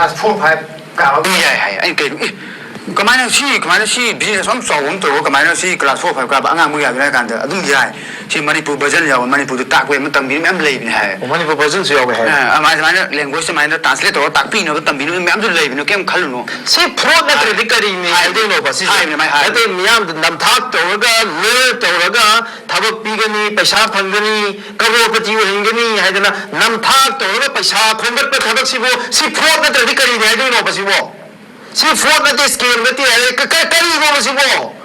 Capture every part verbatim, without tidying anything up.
class four five ꯀꯥꯕ ꯑꯗꯨꯝ ꯌꯥꯏ ꯍꯥꯏ꯫ ꯑꯩꯅ ꯀꯩꯅꯣ, "ꯑꯦ, ꯀꯃꯥꯏꯅ ꯁꯤ, ꯀꯃꯥꯏꯅ ꯁꯤ business ꯑꯁꯨꯛ ꯌꯥꯝ ꯆꯥꯎꯕ ꯑꯃ ꯇꯧꯔꯒ ꯀꯃꯥꯏꯅ ꯁꯤ class four five ꯀꯥꯕ ꯑꯉꯥꯡꯕꯨ ꯌꯥꯗꯣꯏꯅꯣ?" ꯍꯥꯏ ꯀꯥꯟꯗ, "ꯑꯗꯨꯝ ꯌꯥꯏ, ꯁꯤ ꯃꯅꯤꯄꯨꯔ version ꯌꯥꯎꯕ, ꯃꯅꯤꯄꯨꯔꯗ ꯇꯥꯛꯄ ꯌꯥꯕ ꯇꯝꯕꯤꯕ ꯃꯌꯥꯝ ꯂꯩꯕꯅꯦ" ꯍꯥꯏ꯫ ꯑꯣ, ꯃꯅꯤꯄꯨꯔ versionꯁꯨ ꯌꯥꯎꯋꯦ ꯍꯥꯏ꯫ ꯑ, ꯑꯗꯨꯃꯥꯏꯅ, ꯑꯗꯨꯃꯥꯏꯅ language ꯑꯗꯨꯃꯥꯏꯅ translate ꯇꯧꯔꯒ ꯇꯥꯛꯄꯤꯅꯕ ꯇꯝꯕꯤꯅꯕ ꯃꯌꯥꯝꯁꯨ ꯂꯩꯕꯅꯦ, ꯀꯩꯝ ꯈꯜꯂꯨꯅꯨ꯫ ꯁꯤ fraud ꯅꯠꯇ꯭ꯔꯗꯤ ꯀꯔꯤꯅꯤ ꯍꯥꯏ-, ꯍꯥꯏꯗꯣꯏꯅꯣꯕ ꯁꯤꯁꯦ? ꯍꯥꯏꯕꯅꯦ, ꯃꯥꯏ ꯍꯥꯏ꯫ ꯅꯠꯇꯦ, ꯃꯤꯌꯥꯝꯗ ꯅꯝꯊꯥꯛ ꯇꯧꯔꯒ, lure ꯇꯧꯔꯒ ꯊꯕꯛ ꯄꯤꯒꯅꯤ, ꯄꯩꯁꯥ ꯐꯪꯒꯅꯤ, ꯀꯔꯣꯔꯄꯇꯤ ꯑꯣꯏꯍꯟꯒꯅꯤ ꯍꯥꯏꯗꯅ ꯅꯝꯊꯥꯛ ꯇꯧꯔꯒ ꯄꯩꯁꯥ ꯈꯣꯝꯒꯠꯄ ꯊꯕꯛꯁꯤꯕꯨ ꯁꯤ fraud ꯅꯠꯇ꯭ꯔꯗꯤ ꯀꯔꯤꯅꯤ ꯍꯥꯏꯗꯣꯏꯅꯣꯕ ꯁꯤꯕꯣ? ꯁꯤ fraud ꯅꯠꯇꯦ, scam ꯅꯠꯇꯦ ꯍꯥꯏꯔꯦ꯫ ꯀ-, ꯀ-, ꯀꯔꯤꯅꯣꯕ ꯁꯤꯕꯣ?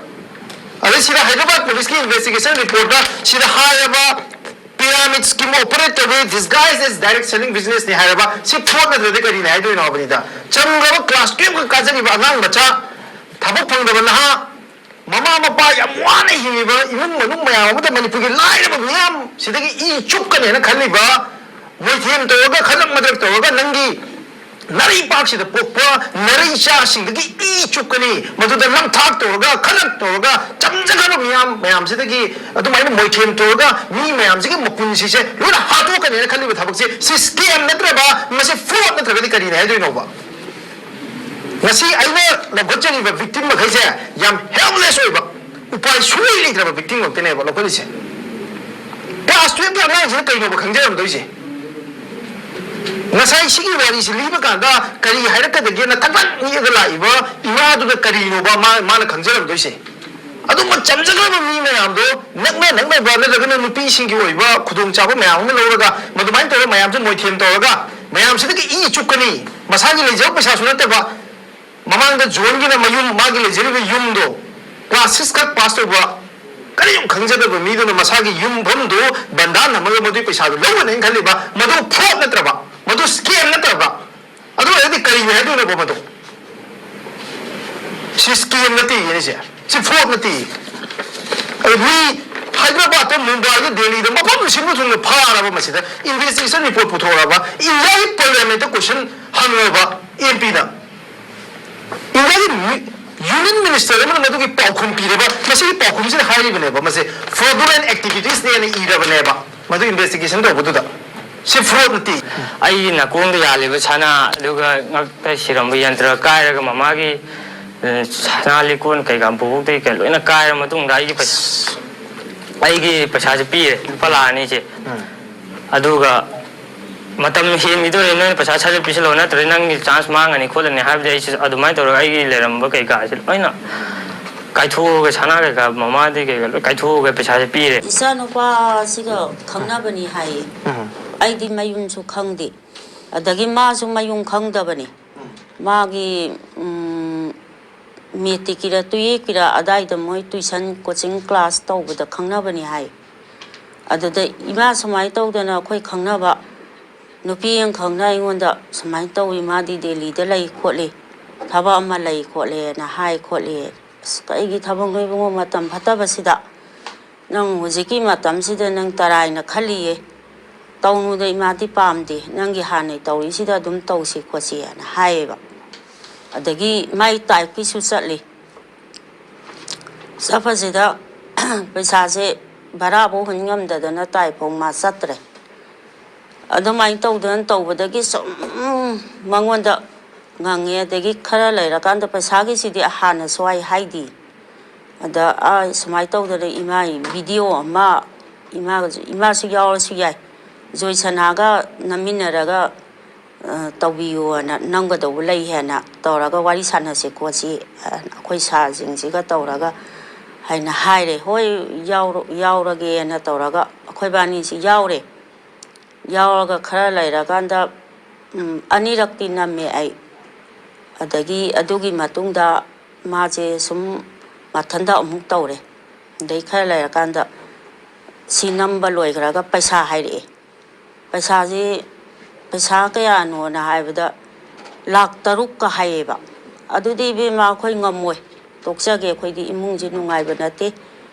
ꯑꯗꯩ ꯁꯤꯗ ꯍꯥꯏꯗ꯭ꯔꯕꯥꯗ ꯄꯨꯂꯤꯁꯀꯤ investigation reportꯇ ꯁꯤꯗ ꯍꯥꯏꯔꯕ pyramid scheme operate ꯇꯧꯋꯤ, disguised as direct selling businessꯅꯤ ꯍꯥꯏꯔꯕ, ꯁꯤ fraud ꯅꯠꯇ꯭ꯔꯗꯤ ꯀꯔꯤꯅꯤ ꯍꯥꯏꯗꯣꯏꯅꯣ ꯍꯥꯏꯕꯅꯤꯗ꯫ ꯆꯝꯈ꯭ꯔꯕ class twelve ꯈꯛ ꯀꯥꯖꯔꯤꯕ ꯑꯉꯥꯡ ꯃꯆꯥ, ꯊꯕꯛ ꯐꯪꯗꯕ ꯅꯍꯥ, ꯃꯃꯥ ꯃꯄꯥ ꯌꯥꯝ ꯋꯥꯅ ꯍꯤꯡꯉꯤꯕ ꯏꯃꯨꯡ ꯃꯅꯨꯡ ꯃꯌꯥꯝ ꯑꯃꯗ ꯃꯅꯤꯄꯨꯔꯒꯤ ꯂꯥꯏꯔꯕ ꯃꯤꯌꯥꯝ ꯁꯤꯗꯒꯤ ꯏ ꯆꯨꯞꯀꯅꯦꯅ ꯈꯜꯂꯤꯕ, ꯃꯣꯏꯊꯦꯝ ꯇꯧꯔꯒ, ꯈꯗ꯭ꯔꯛ ꯃꯗ꯭ꯔꯛ ꯇꯧꯔꯒ ꯅꯪꯒꯤ ꯅꯔꯩꯄꯥꯛꯁꯤꯗ ꯄꯣꯛꯄ ꯅꯔꯩꯆꯥꯁꯤꯡꯗꯒꯤ ꯏ ꯆꯨꯞꯀꯅꯤ, ꯃꯗꯨꯗ ꯅꯝꯊꯥꯛ ꯇꯧꯔꯒ, ꯈꯗ꯭ꯔꯛ ꯇꯧꯔꯒ, ꯆꯝꯖꯈ꯭ꯔꯕ ꯃꯤꯌꯥꯝ ꯃꯌꯥꯝꯁꯤꯗꯒꯤ ꯑꯗꯨꯃꯥꯏꯅ ꯃꯣꯏꯊꯦꯝ ꯇꯧꯔꯒ ꯃꯤ ꯃꯌꯥꯝꯁꯤꯒꯤ ꯃꯄꯨꯟꯁꯤꯁꯦ ꯂꯣꯏꯅ ꯍꯥꯠꯇꯣꯛꯀꯅꯦꯅ ꯈꯜꯂꯤꯕ ꯊꯕꯛꯁꯦ, ꯁꯤ scam ꯅꯠꯇ꯭ꯔꯕ, ꯃꯁꯤ fraud ꯅꯠꯇ꯭ꯔꯒꯗꯤ ꯀꯔꯤꯅꯤ ꯍꯥꯏꯗꯣꯏꯅꯣꯕ? ꯉꯁꯤ ꯑꯩꯅ ꯂꯧꯈꯠꯆꯔꯤꯕ victim ꯃꯈꯩꯁꯦ ꯌꯥꯝ helpless ꯑꯣꯏꯕ, ꯎꯄꯥꯏ ꯁꯨꯡꯂꯩ ꯂꯩꯇ꯭ꯔꯕ victim ꯉꯥꯛꯇꯅꯦꯕ ꯂꯧꯈꯠꯂꯤꯁꯦ꯫ Class twelveꯀꯤ ꯑꯉꯥꯡꯁꯤꯅ ꯀꯩꯅꯣꯕ ꯈꯪꯖꯔꯝꯗꯣꯏꯁꯦ? ꯉꯁꯥꯏ ꯁꯤꯒꯤ ꯋꯥꯔꯤꯁꯤ ꯂꯤꯕ ꯀꯥꯟꯗ ꯀꯔꯤ ꯍꯥꯏꯔꯛꯀꯗꯒꯦꯅ ꯊꯛꯊꯛ ꯅꯤꯛꯑꯒ ꯂꯥꯛꯏꯕ ꯏꯃꯥꯗꯨꯅ ꯀꯔꯤꯅꯣꯕ ꯃꯥ-, ꯃꯥꯅ ꯈꯪꯖꯔꯝꯗꯣꯏꯁꯦ? ꯑꯗꯨꯝꯕ ꯆꯝꯖꯈ꯭ꯔꯕ ꯃꯤ ꯃꯌꯥꯝꯗꯣ ꯅꯛꯅ ꯅꯛꯅꯕ ꯅꯠꯇ꯭ꯔꯒꯅ ꯅꯨꯄꯤꯁꯤꯡꯒꯤ ꯑꯣꯏꯕ ꯈꯨꯗꯣꯡꯆꯥꯕ ꯃꯌꯥꯝ ꯑꯃ ꯂꯧꯔꯒ ꯃꯗꯨꯃꯥꯏꯅ ꯇꯧꯔꯒ ꯃꯌꯥꯝꯁꯦ ꯃꯣꯏꯊꯦꯝ ꯇꯧꯔꯒ ꯃꯌꯥꯝꯁꯤꯗꯒꯤ ꯏ ꯆꯨꯞꯀꯅꯤ꯫ ꯃꯁꯥꯒꯤ ꯂꯩꯖꯕ ꯄꯩꯁꯥꯁꯨ ꯅꯠꯇꯕ, ꯃꯃꯥꯡꯗ ꯖꯣꯟꯒꯤꯅ ꯃꯌꯨꯝ, ꯃꯥꯒꯤ ꯂꯩꯖꯔꯤꯕ ꯌꯨꯝꯗꯣ class six ꯈꯛ pass ꯇꯧꯕ, ꯀꯔꯤꯝ ꯈꯪꯖꯗꯕ ꯃꯤꯗꯨꯅ ꯃꯁꯥꯒꯤ ꯌꯨꯝꯐꯝꯗꯨ ꯕꯟꯗꯥꯟ ꯊꯝꯃꯒ ꯃꯗꯨꯒꯤ ꯄꯩꯁꯥꯗꯨ ꯂꯧꯒꯅꯦꯅ ꯈꯜꯂꯤꯕ, ꯃꯗꯨ fraud ꯅꯠꯇ꯭ꯔꯕ? ꯃꯗꯨ scam ꯅꯠꯇ꯭ꯔꯕ? ꯑꯗꯨ ꯑꯣꯏꯔꯒꯗꯤ ꯀꯔꯤꯅꯤ ꯍꯥꯏꯗꯣꯏꯅꯣꯕ ꯃꯗꯨ? ꯁꯤ scam ꯅꯠꯇꯦ ꯍꯥꯏꯁꯦ, ꯁꯤ fraud ꯅꯠꯇꯦ꯫ ꯑꯗꯨ ꯃꯤ ꯍꯥꯏꯗ꯭ꯔꯕꯥꯗꯇ, ꯃꯨꯝꯕꯥꯏꯗ, ꯗꯦꯜꯂꯤꯗ ꯃꯐꯝ ꯁꯤꯟꯕ ꯊꯨꯡꯅ ꯐꯥꯔꯕ, ꯃꯁꯤꯗ investigation report ꯄꯨꯊꯣꯛꯑꯕ, ꯏꯟꯗꯤꯌꯥꯒꯤ parliamentꯇ question ꯍꯪꯉꯕ, MPꯗ, ꯏꯟꯗꯤꯌꯥꯒꯤ ꯃꯤ-, union minister ꯑꯃꯅ ꯃꯗꯨꯒꯤ ꯄꯥꯎꯈꯨꯝ ꯄꯤꯔꯕ, ꯃꯁꯤꯒꯤ ꯄꯥꯎꯈꯨꯝꯁꯤꯗ ꯍꯥꯏꯔꯤꯕꯅꯦꯕ, ꯃꯁꯤ fraudulent activitiesꯅꯦꯅ ꯏꯔꯕꯅꯦꯕ ꯃꯗꯨ investigation ꯇꯧꯕꯗꯨꯗ꯫ ꯁꯤ ꯐ꯭ꯔꯣꯗ ꯅꯠꯇꯦ꯫ ꯑꯩꯒꯤ ꯅꯥꯀꯣꯡꯗ ꯌꯥꯜꯂꯤꯕ ꯁꯅꯥ, ꯑꯗꯨꯒ ꯉꯛꯇ ꯁꯤꯔꯝꯕ ꯌꯟꯇ꯭ꯔ ꯀꯥꯏꯔꯒ ꯃꯃꯥꯒꯤ, ꯑ, ꯁꯅꯥ ꯂꯤꯛꯀꯣꯟ ꯀꯩꯀꯥ ꯕꯨꯕꯣꯛꯇꯒꯤ ꯀꯩ ꯂꯣꯏꯅ ꯀꯥꯏꯔ ꯃꯇꯨꯡꯗ ꯑꯩꯒꯤ ꯄꯩ-, ꯑꯩꯒꯤ ꯄꯩꯁꯥꯁꯦ ꯄꯤꯔꯦ, ꯂꯨꯄꯥ ꯂꯥꯈ ꯑꯅꯤꯁꯦ꯫ ꯑꯗꯨꯒ ꯃꯇꯝ ꯍꯦꯟꯈꯤꯗꯣꯔꯦ, ꯅꯣꯏꯅ ꯄꯩꯁꯥ ꯁꯠ ꯁꯠ ꯄꯤꯁꯜꯂꯛꯑꯣ, ꯅꯠꯇ꯭ꯔꯗꯤ ꯅꯪꯒꯤ ꯆꯥꯟꯁ ꯃꯥꯡꯉꯅꯤ ꯈꯣꯠꯂꯅꯤ ꯍꯥꯏꯕꯗꯤ ꯑꯩꯁꯨ ꯑꯗꯨꯃꯥꯏꯅ ꯇꯧꯔꯒ ꯑꯩꯒꯤ ꯂꯩꯔꯝꯕ ꯀꯩꯀꯥꯁꯦ ꯂꯣꯏꯅ ꯀꯥꯏꯊꯣꯛꯑꯒ, ꯁꯅꯥ ꯀꯩꯀꯥ ꯃꯃꯥꯗꯒꯤ ꯀꯩꯀꯥ ꯂꯣꯏ ꯀꯥꯏꯊꯣꯛꯑꯒ ꯄꯩꯁꯥꯁꯦ ꯄꯤꯔꯦ꯫ ꯏꯆꯥꯅꯨꯄꯥꯁꯤꯒ ꯈꯪꯅꯕꯅꯤ ꯍꯥꯏꯌꯦ꯫ ꯑꯩꯗꯤ ꯃꯌꯨꯝꯁꯨ ꯈꯪꯗꯦ꯫ ꯑꯗꯒꯤ ꯃꯥꯁꯨ ꯃꯌꯨꯝ ꯈꯪꯗꯕꯅꯤ꯫ ꯃꯥꯒꯤ, ꯎꯝ, ꯃꯦꯇ꯭ꯔꯤꯛꯀꯤꯔ ꯇꯨꯌꯦꯞꯀꯤꯔ ꯑꯗꯥꯏꯗ ꯃꯣꯏ ꯇꯨꯏꯁꯟ ꯀꯣꯆꯤꯡ ꯀ꯭ꯂꯥꯁ ꯇꯧꯕꯗ ꯈꯪꯅꯕꯅꯤ ꯍꯥꯏ꯫ ꯑꯗꯨꯗ ꯏꯃꯥ ꯁꯨꯃꯥꯏꯅ ꯇꯧꯗꯅ ꯑꯩꯈꯣꯏ ꯈꯪꯅꯕ ꯅꯨꯄꯤ ꯑꯃꯈꯛꯅ ꯑꯩꯉꯣꯟꯗ ꯁꯨꯃꯥꯏꯅ ꯇꯧꯏ, ꯃꯥꯗꯤ ꯗꯦꯜꯂꯤꯗ ꯂꯩ ꯈꯣꯠꯂꯤ, ꯊꯕꯛ ꯑꯃ ꯂꯩ ꯈꯣꯠꯂꯦꯅ ꯍꯥꯏ ꯈꯣꯠꯂꯤ꯫ ꯑꯁ, ꯀꯩꯒꯤ ꯊꯕꯛꯅꯣ ꯏꯕꯨꯡꯉꯣ, ꯃꯇꯝ ꯐꯠꯇꯕꯁꯤꯗ? ꯅꯪ ꯍꯧꯖꯤꯛꯀꯤ ꯃꯇꯝꯁꯤꯗ ꯅꯪ ꯇꯔꯥꯏꯅ ꯈꯜꯂꯤꯌꯦ꯫ ꯇꯧꯅꯨꯗ, ꯏꯃꯥꯗꯤ ꯄꯥꯝꯗꯦ, ꯅꯪꯒꯤ ꯍꯥꯟꯅꯩ ꯇꯧꯔꯤꯁꯤꯗ ꯑꯗꯨꯝ ꯇꯧꯁꯤ ꯈꯣꯠꯁꯤꯅ ꯍꯥꯏꯌꯦꯕ꯫ ꯑꯗꯒꯤ ꯃꯥꯏ ꯇꯥꯏꯞꯀꯤꯁꯨ ꯆꯠꯂꯤ꯫ ꯆꯠꯄꯁꯤꯗ ꯄꯩꯁꯥꯁꯦ ꯚꯔꯥꯐꯧ ꯍꯨꯟ ꯉꯝꯗꯗꯅ ꯇꯥꯏꯐꯥꯎ ꯃꯥ ꯆꯠꯇ꯭ꯔꯦ꯫ ꯑꯗꯨꯃꯥꯏꯅ ꯇꯧꯗꯅ ꯇꯧꯕꯗꯒꯤ ꯁꯨꯝ ꯃꯉꯣꯟꯗ ꯉꯪꯉꯦ꯫ ꯑꯗꯒꯤ ꯈꯔ ꯂꯩꯔꯀꯥꯟꯗ ꯄꯩꯁꯥꯒꯤꯁꯤꯗꯤ ꯍꯥꯟꯅ ꯁ꯭ꯋꯥꯏ ꯍꯥꯏꯗꯤ꯫ ꯑꯗ ꯑꯥ ꯁꯨꯃꯥꯏꯅ ꯇꯧꯗꯅ ꯏꯃꯥꯒꯤ ꯚꯤꯗꯤꯑꯣ ꯑꯃ, ꯏꯃꯥꯒꯁꯨ, ꯏꯃꯥꯁꯨ ꯌꯥꯎꯔꯁꯨ ꯌꯥꯏ, ꯖꯣꯏꯁꯅꯥꯒ ꯅꯝꯃꯤꯟꯅꯔꯒ, ꯑ, ꯇꯧꯕꯤꯌꯨꯅ, ꯅꯝꯒꯗꯧꯕ ꯂꯩ ꯍꯥꯏꯅ ꯇꯧꯔꯒ ꯋꯥꯔꯤ ꯁꯥꯟꯅꯁꯤ ꯈꯣꯠꯁꯤ, ꯑ, ꯑꯩꯈꯣꯏ ꯁꯥꯔꯁꯤꯡꯁꯤꯒ ꯇꯧꯔꯒ ꯍꯥꯏꯅ ꯍꯥꯏꯔꯦ꯫ ꯍꯣꯏ, ꯌꯥꯎꯔ-, ꯌꯥꯎꯔꯒꯦꯅ ꯇꯧꯔꯒ ꯑꯩꯈꯣꯏꯕꯥꯅꯤꯁꯤ ꯌꯥꯎꯔꯦ꯫ ꯌꯥꯎꯔꯒ ꯈꯔ ꯂꯩꯔꯀꯥꯟꯗ, ꯎꯝ, ꯑꯅꯤꯔꯛꯇꯤ ꯅꯝꯃꯦ ꯑꯩ꯫ ꯑꯗꯒꯤ ꯑꯗꯨꯒꯤ ꯃꯇꯨꯡꯗ ꯃꯥꯁꯦ ꯁꯨꯝ ꯃꯊꯟꯇ ꯑꯃꯨꯛ ꯇꯧꯔꯦ꯫ ꯑꯗꯩ ꯈꯔ ꯂꯩꯔꯀꯥꯟꯗ ꯁꯤ ꯅꯝꯕ ꯂꯣꯏꯈ꯭ꯔꯒ ꯄꯩꯁꯥ ꯍꯥꯏꯔꯛꯑꯦ꯫ ꯄꯩꯁꯥꯁꯤ, ꯄꯩꯁꯥ ꯀꯌꯥꯅꯣꯅ ꯍꯥꯏꯕꯗ, ꯂꯥꯛ ꯇꯔꯨꯛꯀ ꯍꯥꯏꯌꯦꯕ꯫ ꯑꯗꯨꯗꯤ ꯏꯕꯦꯝꯃ, ꯑꯩꯈꯣꯏ ꯉꯝꯃꯣꯏ, ꯇꯣꯛꯆꯒꯦ, ꯑꯩꯈꯣꯏꯗꯤ ꯏꯃꯨꯡꯁꯦ ꯅꯨꯡꯉꯥꯏꯕ ꯅꯠꯇꯦ,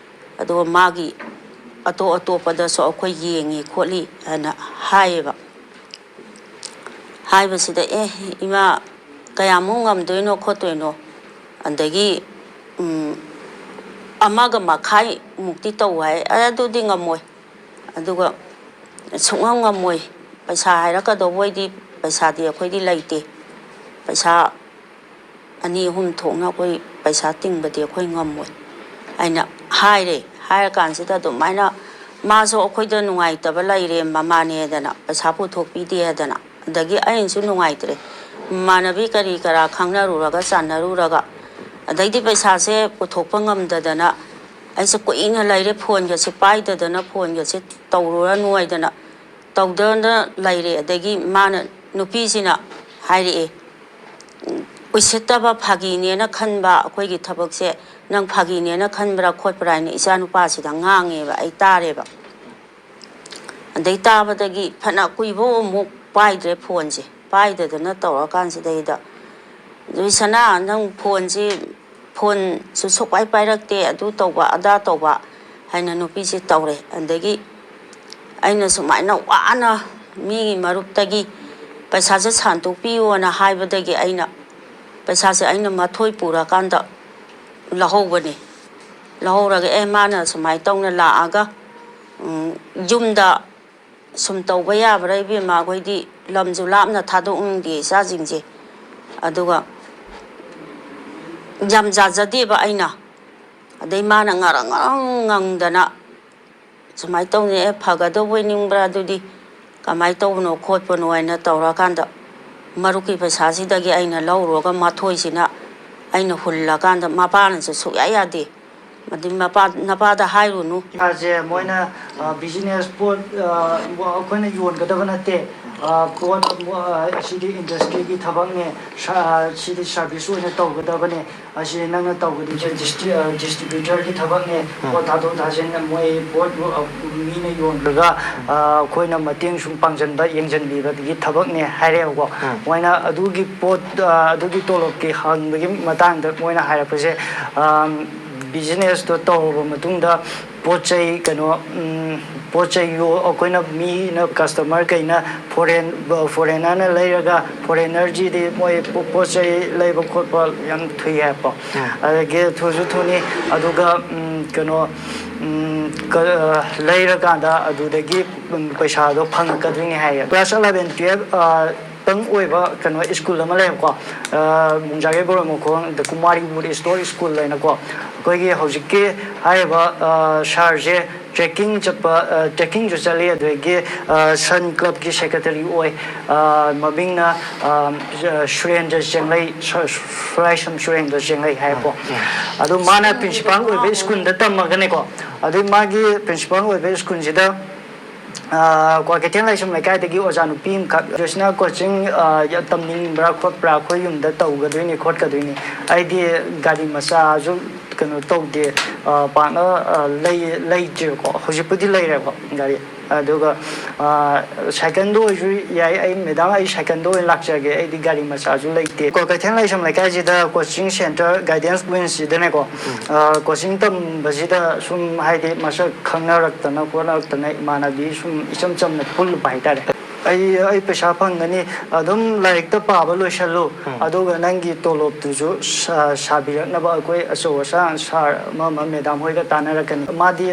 ꯑꯗꯨꯒ ꯃꯥꯒꯤ ꯑꯇꯣꯞ ꯑꯇꯣꯞꯄꯗꯁꯨ ꯑꯩꯈꯣꯏ ꯌꯦꯡꯉꯤ ꯈꯣꯠꯂꯤ ꯍꯥꯏꯅ ꯍꯥꯏꯌꯦꯕ꯫ ꯍꯥꯏꯕꯁꯤꯗ, "ꯑꯦ, ꯏꯃꯥ, ꯀꯌꯥꯃꯨꯛ ꯉꯝꯗꯣꯏꯅꯣ ꯈꯣꯠꯇꯣꯏꯅꯣ?" ꯑꯗꯒꯤ, ꯎꯝ, "ꯑꯃꯒ ꯃꯈꯥꯏꯃꯨꯛꯇꯤ ꯇꯧ" ꯍꯥꯏ꯫ "ꯑꯦ, ꯑꯗꯨꯗꯤ ꯉꯝꯃꯣꯏ, ꯑꯗꯨꯒ ꯁꯨꯡꯉꯝ ꯉꯝꯃꯣꯏ, ꯄꯩꯁꯥ ꯍꯥꯏꯔꯛꯀꯗꯧꯕ ꯑꯣꯏꯗꯤ ꯄꯩꯁꯥꯗꯤ ꯑꯩꯈꯣꯏꯗꯤ ꯂꯩꯇꯦ꯫ ꯄꯩꯁꯥ ꯑꯅꯤ ꯑꯍꯨꯝ ꯊꯣꯛꯅ ꯑꯩꯈꯣꯏ ꯄꯩꯁꯥ ꯇꯤꯡꯕꯗꯤ ꯑꯩꯈꯣꯏ ꯉꯝꯃꯣꯏ ꯍꯥꯏꯅ ꯍꯥꯏꯔꯦ꯫ ꯍꯥꯏꯔꯀꯥꯟꯁꯤꯗ ꯑꯗꯨꯃꯥꯏꯅ ꯃꯥꯁꯨ ꯑꯩꯈꯣꯏꯗ ꯅꯨꯡꯉꯥꯏꯇꯕ ꯂꯩꯔꯦ, ꯃꯃꯥꯅꯦꯗꯅ ꯄꯩꯁꯥ ꯄꯨꯊꯣꯛꯄꯤꯗꯦꯗꯅ꯫ ꯑꯗꯒꯤ ꯑꯩꯅꯁꯨ ꯅꯨꯡꯉꯥꯏꯇ꯭ꯔꯦ꯫ ꯏꯃꯥꯟꯅꯕꯤ ꯀꯔꯤ ꯀꯔꯥ ꯈꯪꯅꯔꯨꯔꯒ ꯆꯥꯟꯅꯔꯨꯔꯒ, ꯑꯗꯩꯗꯤ ꯄꯩꯁꯥꯁꯦ ꯄꯨꯊꯣꯛꯄ ꯉꯝꯗꯗꯅ ꯑꯩꯁꯦ ꯀꯨꯏꯅ ꯂꯩꯔꯦ, ꯐꯣꯟꯒꯁꯦ ꯄꯥꯏꯗꯗꯅ, ꯐꯣꯟꯒꯁꯦ ꯇꯧꯔꯨꯔꯅꯨ ꯍꯥꯏꯗꯅ ꯇꯧꯗꯅ ꯂꯩꯔꯦ꯫ ꯑꯗꯒꯤ ꯃꯥꯅ, ꯅꯨꯄꯤꯁꯤꯅ ꯍꯥꯏꯔꯛꯑꯦ, "ꯎꯁꯤꯠꯇꯕ, ꯐꯥꯒꯤꯅꯦꯅ ꯈꯟꯕ ꯑꯩꯈꯣꯏꯒꯤ ꯊꯕꯛꯁꯦ ꯅꯪ ꯐꯥꯒꯤꯅꯦꯅ ꯈꯟꯕ꯭ꯔꯥ ꯈꯣꯠꯄ꯭ꯔꯥ?" ꯍꯥꯏꯅ ꯏꯆꯥ ꯅꯨꯄꯥꯁꯤꯗ ꯉꯥꯡꯉꯦꯕ, ꯑꯩ ꯇꯥꯔꯦꯕ꯫ ꯑꯗꯩ ꯇꯥꯕꯗꯒꯤ ꯐꯅ ꯀꯨꯏꯕ ꯑꯃꯨꯛ ꯄꯥꯏꯗ꯭ꯔꯦ ꯐꯣꯟꯁꯦ꯫ ꯄꯥꯏꯗꯗꯅ ꯇꯧꯔꯀꯥꯟꯁꯤꯗꯩꯗ, "ꯖꯣꯏꯁꯅꯥ, ꯅꯪ ꯐꯣꯟꯁꯤ, ꯐꯣꯟꯁꯨ ꯁꯨꯛꯄꯥꯏ ꯄꯥꯏꯔꯛꯇꯦ, ꯑꯗꯨ ꯇꯧꯕ ꯑꯗꯥ ꯇꯧꯕ" ꯍꯥꯏꯅ ꯅꯨꯄꯤꯁꯦ ꯇꯧꯔꯦ꯫ ꯑꯗꯒꯤ ꯑꯩꯅ ꯁꯨꯃꯥꯏꯅ ꯋꯥꯅ ꯃꯤꯒꯤ ꯃꯔꯨꯞꯇꯒꯤ ꯄꯩꯁꯥꯁꯦ ꯁꯥꯟꯇꯣꯛꯄꯤꯌꯣꯅ ꯍꯥꯏꯕꯗꯒꯤ ꯑꯩꯅ ꯄꯩꯁꯥꯁꯦ ꯑꯩꯅ ꯃꯊꯣꯏ ꯄꯨꯔꯀꯥꯟꯗ ꯂꯧꯍꯧꯕꯅꯤ꯫ ꯂꯧꯍꯧꯔꯒ, "ꯑꯦ, ꯃꯥꯅ ꯁꯨꯃꯥꯏꯅ ꯇꯧꯅ ꯂꯥꯛꯑꯒ, ꯎꯝ, ꯌꯨꯝꯗ ꯁꯨꯝ ꯇꯧꯕ ꯌꯥꯕ꯭ꯔꯥ ꯏꯕꯦꯝꯃ? ꯑꯩꯈꯣꯏꯗꯤ ꯂꯝꯁꯨ ꯂꯥꯞꯅ ꯊꯥꯗꯣꯛꯅꯤꯡꯗꯦ ꯏꯆꯥꯁꯤꯡꯁꯦ꯫ ꯑꯗꯨꯒ ꯌꯥꯝ ꯌꯥꯖꯗꯦꯕ ꯑꯩꯅ"꯫ ꯑꯗꯩ ꯃꯥꯅ ꯉꯔꯪ ꯉꯔꯪ ꯉꯪꯗꯅ, "ꯁꯨꯃꯥꯏꯅ ꯇꯧꯅꯤ, ꯑꯦ, ꯐꯒꯗꯧꯕ ꯅꯤꯡꯕ꯭ꯔꯥ? ꯑꯗꯨꯗꯤ ꯀꯃꯥꯏꯅ ꯇꯧꯕꯅꯣ ꯈꯣꯠꯄꯅꯣ?" ꯍꯥꯏꯅ ꯇꯧꯔꯀꯥꯟꯗ, ꯃꯔꯨꯞꯀꯤ ꯄꯩꯁꯥꯁꯤꯗꯒꯤ ꯑꯩꯅ ꯂꯧꯔꯨꯔꯒ ꯃꯥꯊꯣꯏꯁꯤꯅ ꯑꯩꯅ ꯍꯨꯜꯂꯀꯥꯟꯗ, ꯃꯄꯥꯅꯁꯨ ꯁꯨꯛꯌꯥ ꯌꯥꯗꯦ꯫ ꯑꯗꯩ ꯃꯄꯥ, "ꯅꯄꯥꯗ ꯍꯥꯏꯔꯨꯅꯨ"꯫ ꯄꯩꯁꯥꯁꯦ ꯃꯣꯏꯅ, ꯑ, ꯕꯤꯖꯤꯅꯦꯁ ꯄꯣꯠ, ꯑ, ꯑꯩꯈꯣꯏꯅ ꯌꯣꯟꯒꯗꯕ ꯅꯠꯇꯦ꯫ ꯑ, ꯄꯣꯠ, ꯑ, ꯁꯤꯗꯤ ꯏꯟꯗꯁꯇ꯭ꯔꯤꯒꯤ ꯊꯕꯛꯅꯦ, ꯁ-, ꯑ, ꯁꯤꯗꯤ ꯁꯥꯔꯚꯤꯁ ꯑꯣꯏꯅ ꯇꯧꯒꯗꯕꯅꯦ꯫ ꯑꯁꯤ ꯅꯪꯅ ꯇꯧꯒꯗꯣꯏꯁꯦ ꯗꯤꯁꯇ꯭ꯔꯤ-, ꯑ, ꯗꯤꯁꯇ꯭ꯔꯤꯕ꯭ꯌꯨꯇꯔꯒꯤ ꯊꯕꯛꯅꯦ꯫ ꯎꯝ꯫ ꯄꯣꯠ ꯊꯥꯗꯣꯛ ꯊꯥꯖꯤꯟ, ꯃꯣꯏ ꯄꯣꯠ, ꯑ, ꯃꯤꯅ ꯌꯣꯟꯈ꯭ꯔꯒ, ꯎꯝ꯫ ꯑ, ꯑꯩꯈꯣꯏꯅ ꯃꯇꯦꯡ ꯁꯨꯝ ꯄꯥꯡꯁꯤꯟꯕ, ꯌꯦꯡꯁꯤꯟꯕꯤꯕꯒꯤ ꯊꯕꯛꯅꯦ ꯍꯥꯏꯔꯛꯑꯦꯕꯀꯣ꯫ ꯎꯝ꯫ ꯃꯣꯏꯅ ꯑꯗꯨꯒꯤ ꯄꯣꯠ, ꯑ, ꯑꯗꯨꯒꯤ ꯇꯣꯂꯣꯞꯀꯤ ꯍꯪꯕꯒꯤ ꯃꯇꯥꯡꯗ ꯃꯣꯏꯅ ꯍꯥꯏꯔꯛꯄꯁꯦ, ꯑ, ꯕꯤꯖꯤꯅꯦꯁꯇꯣ ꯇꯧꯔꯕ ꯃꯇꯨꯡꯗ ꯄꯣꯠ ꯆꯩ ꯀꯩꯅꯣ ꯎꯝ, ꯄꯣꯠ ꯆꯩ ꯌꯣ- ꯑꯩꯈꯣꯏꯅ ꯃꯤꯅ ꯀꯁꯇꯃꯔ ꯀꯩꯅ ꯐꯣꯔꯦꯟ ꯐꯣꯔꯦꯟꯅꯔꯅ ꯂꯩꯔꯒ ꯐꯣꯔꯦꯟꯅꯔꯁꯤꯗꯤ ꯃꯣꯏ ꯄꯣ- ꯄꯣꯠ ꯆꯩ ꯂꯩꯕ ꯈꯣꯠꯄ ꯌꯥꯝ ꯊꯨꯏ ꯍꯥꯏꯕꯀꯣ꯫ ꯑꯗꯒꯤ ꯊꯨꯁꯨ ꯊꯨꯅꯤ ꯑꯗꯨꯒ ꯎꯝ, ꯀꯩꯅꯣ ꯎꯝ, ꯀ- ꯂꯩꯔꯀꯥꯟꯗ ꯑꯗꯨꯗꯒꯤ ꯎꯝ, ꯄꯩꯁꯥꯗꯣ ꯐꯪꯉꯛꯀꯗꯣꯏꯅꯤ ꯍꯥꯏꯌꯦ꯫ ꯀ꯭ꯂꯥꯁ ꯑꯦꯂꯚꯦꯟ ꯇꯨꯌꯦꯜꯞ ꯇꯪ ꯑꯣꯏꯕ ꯀꯩꯅꯣ ꯁ꯭ꯀꯨꯜ ꯑꯃ ꯂꯩꯌꯦꯕꯀꯣ꯫ ꯃꯣꯡꯖꯥꯒꯩ ꯕꯣꯔꯣꯟ ꯃꯈꯣꯡ ꯗ ꯀꯨꯃꯥꯔꯤ ꯋꯨꯠ ꯁ꯭ꯇꯣꯔ ꯁ꯭ꯀꯨꯜ ꯍꯥꯏꯅꯀꯣ꯫ ꯑꯩꯈꯣꯏꯒꯤ ꯍꯧꯖꯤꯛꯀꯤ ꯍꯥꯏꯔꯤꯕ ꯁꯥꯔꯁꯦ ꯇ꯭ꯔꯦꯛꯀꯤꯡ ꯆꯠꯄ ꯇ꯭ꯔꯦꯛꯀꯤꯡꯁꯨ ꯆꯠꯂꯤ, ꯑꯗꯨꯗꯒꯤ ꯁꯟ ꯀ꯭ꯂꯕꯀꯤ ꯁꯦꯀ꯭ꯔꯦꯇꯔꯤ ꯑꯣꯏ꯫ ꯃꯃꯤꯡꯅ ꯁꯨꯔꯦꯟꯗ꯭ꯔ ꯆꯦꯡꯂꯩ, ꯁꯨꯔꯥꯏꯁꯝ ꯁꯨꯔꯦꯟꯗ꯭ꯔ ꯆꯦꯡꯂꯩ ꯍꯥꯏꯀꯣ꯫ ꯑꯗꯣ ꯃꯥꯅ ꯄ꯭ꯔꯤꯟꯁꯤꯄꯥꯜ ꯑꯣꯏꯕ ꯁ꯭ꯀꯨꯜꯗ ꯇꯝꯃꯒꯅꯦꯀꯣ꯫ ꯑꯗꯩ ꯃꯥꯒꯤ ꯄ꯭ꯔꯤꯟꯁꯤꯄꯥꯜ ꯑꯣꯏꯕ ꯁ꯭ꯀꯨꯜꯁꯤꯗ ꯀ꯭ꯋꯥꯀꯩꯊꯦꯜ ꯂꯥꯏꯁ꯭ꯔꯝ ꯂꯩꯀꯥꯏꯗꯒꯤ ꯑꯣꯖꯥ ꯅꯨꯄꯤ ꯑꯃꯈꯛ, ꯖꯣꯁꯤꯅꯥ ꯀꯣꯆꯤꯡ ꯇꯝꯅꯤꯡꯕ꯭ꯔꯥ ꯈꯣꯠꯄ꯭ꯔꯥ, ꯑꯩꯈꯣꯏ ꯌꯨꯝꯗ ꯇꯧꯒꯗꯣꯏꯅꯤ ꯈꯣꯠꯀꯗꯣꯏꯅꯤ, ꯑꯩꯗꯤ ꯒꯥꯔꯤ ꯃꯆꯥꯁꯨ ꯀꯩꯅꯣ ꯇꯧꯗꯦ, ꯄꯥꯛꯅ ꯂꯩꯇ꯭ꯔꯦꯕꯀꯣ꯫ ꯍꯧꯖꯤꯛꯄꯨꯗꯤ ꯂꯩꯔꯦꯀꯣ ꯒꯥꯔꯤ꯫ ꯑꯗꯨꯒ ꯁꯥꯏꯀꯜꯗ ꯑꯣꯏꯔꯁꯨ ꯌꯥꯏ꯫ ꯑꯩ, "ꯃꯦꯗꯥꯝ, ꯑꯩ ꯁꯥꯏꯀꯜꯗ ꯑꯣꯏꯅ ꯂꯥꯛꯆꯒꯦ, ꯑꯩꯗꯤ ꯒꯥꯔꯤ ꯃꯆꯥꯁꯨ ꯂꯩꯇꯦ"꯫ ꯀꯣ, ꯀꯩꯊꯦꯜ ꯂꯥꯏꯁ꯭ꯔꯝ ꯂꯩꯀꯥꯏꯁꯤꯗ ꯀꯣꯆꯤꯡ ꯁꯦꯟꯇꯔ ꯒꯥꯏꯗꯦꯟꯁ ꯄꯣꯏꯟꯁꯤꯗꯅꯦꯀꯣ꯫ ꯀꯣꯆꯤꯡ ꯇꯝꯕꯁꯤꯗ ꯁꯨꯝ ꯍꯥꯏꯗꯤ ꯃꯁꯛ ꯈꯪꯅꯔꯛꯇꯅ ꯈꯣꯠꯅꯔꯛꯇꯅ ꯏꯃꯥꯟꯅꯕꯤ ꯁꯨꯝ ꯏꯆꯝ ꯆꯝꯅ ꯄꯨꯜꯂꯨꯕ ꯍꯥꯏꯇꯥꯔꯦ꯫ "ꯑꯩ ꯑꯩ ꯄꯩꯁꯥ ꯐꯪꯒꯅꯤ, ꯑꯗꯨꯝ ꯂꯥꯏꯔꯤꯛꯇ ꯄꯥꯕ ꯂꯣꯏꯁꯜꯂꯨ, ꯑꯗꯨꯒ ꯅꯪꯒꯤ ꯇꯣꯂꯣꯞꯇꯨꯁꯨ ꯁꯥꯕꯤꯔꯛꯅꯕ ꯑꯩꯈꯣꯏ ꯑꯆꯧ ꯑꯁꯥꯡ ꯁꯥꯔ ꯑꯃ ꯑꯃ ꯃꯦꯗꯥꯝ ꯍꯣꯏꯒ ꯇꯥꯟꯅꯔꯛꯀꯅꯤ"꯫ ꯃꯥꯗꯤ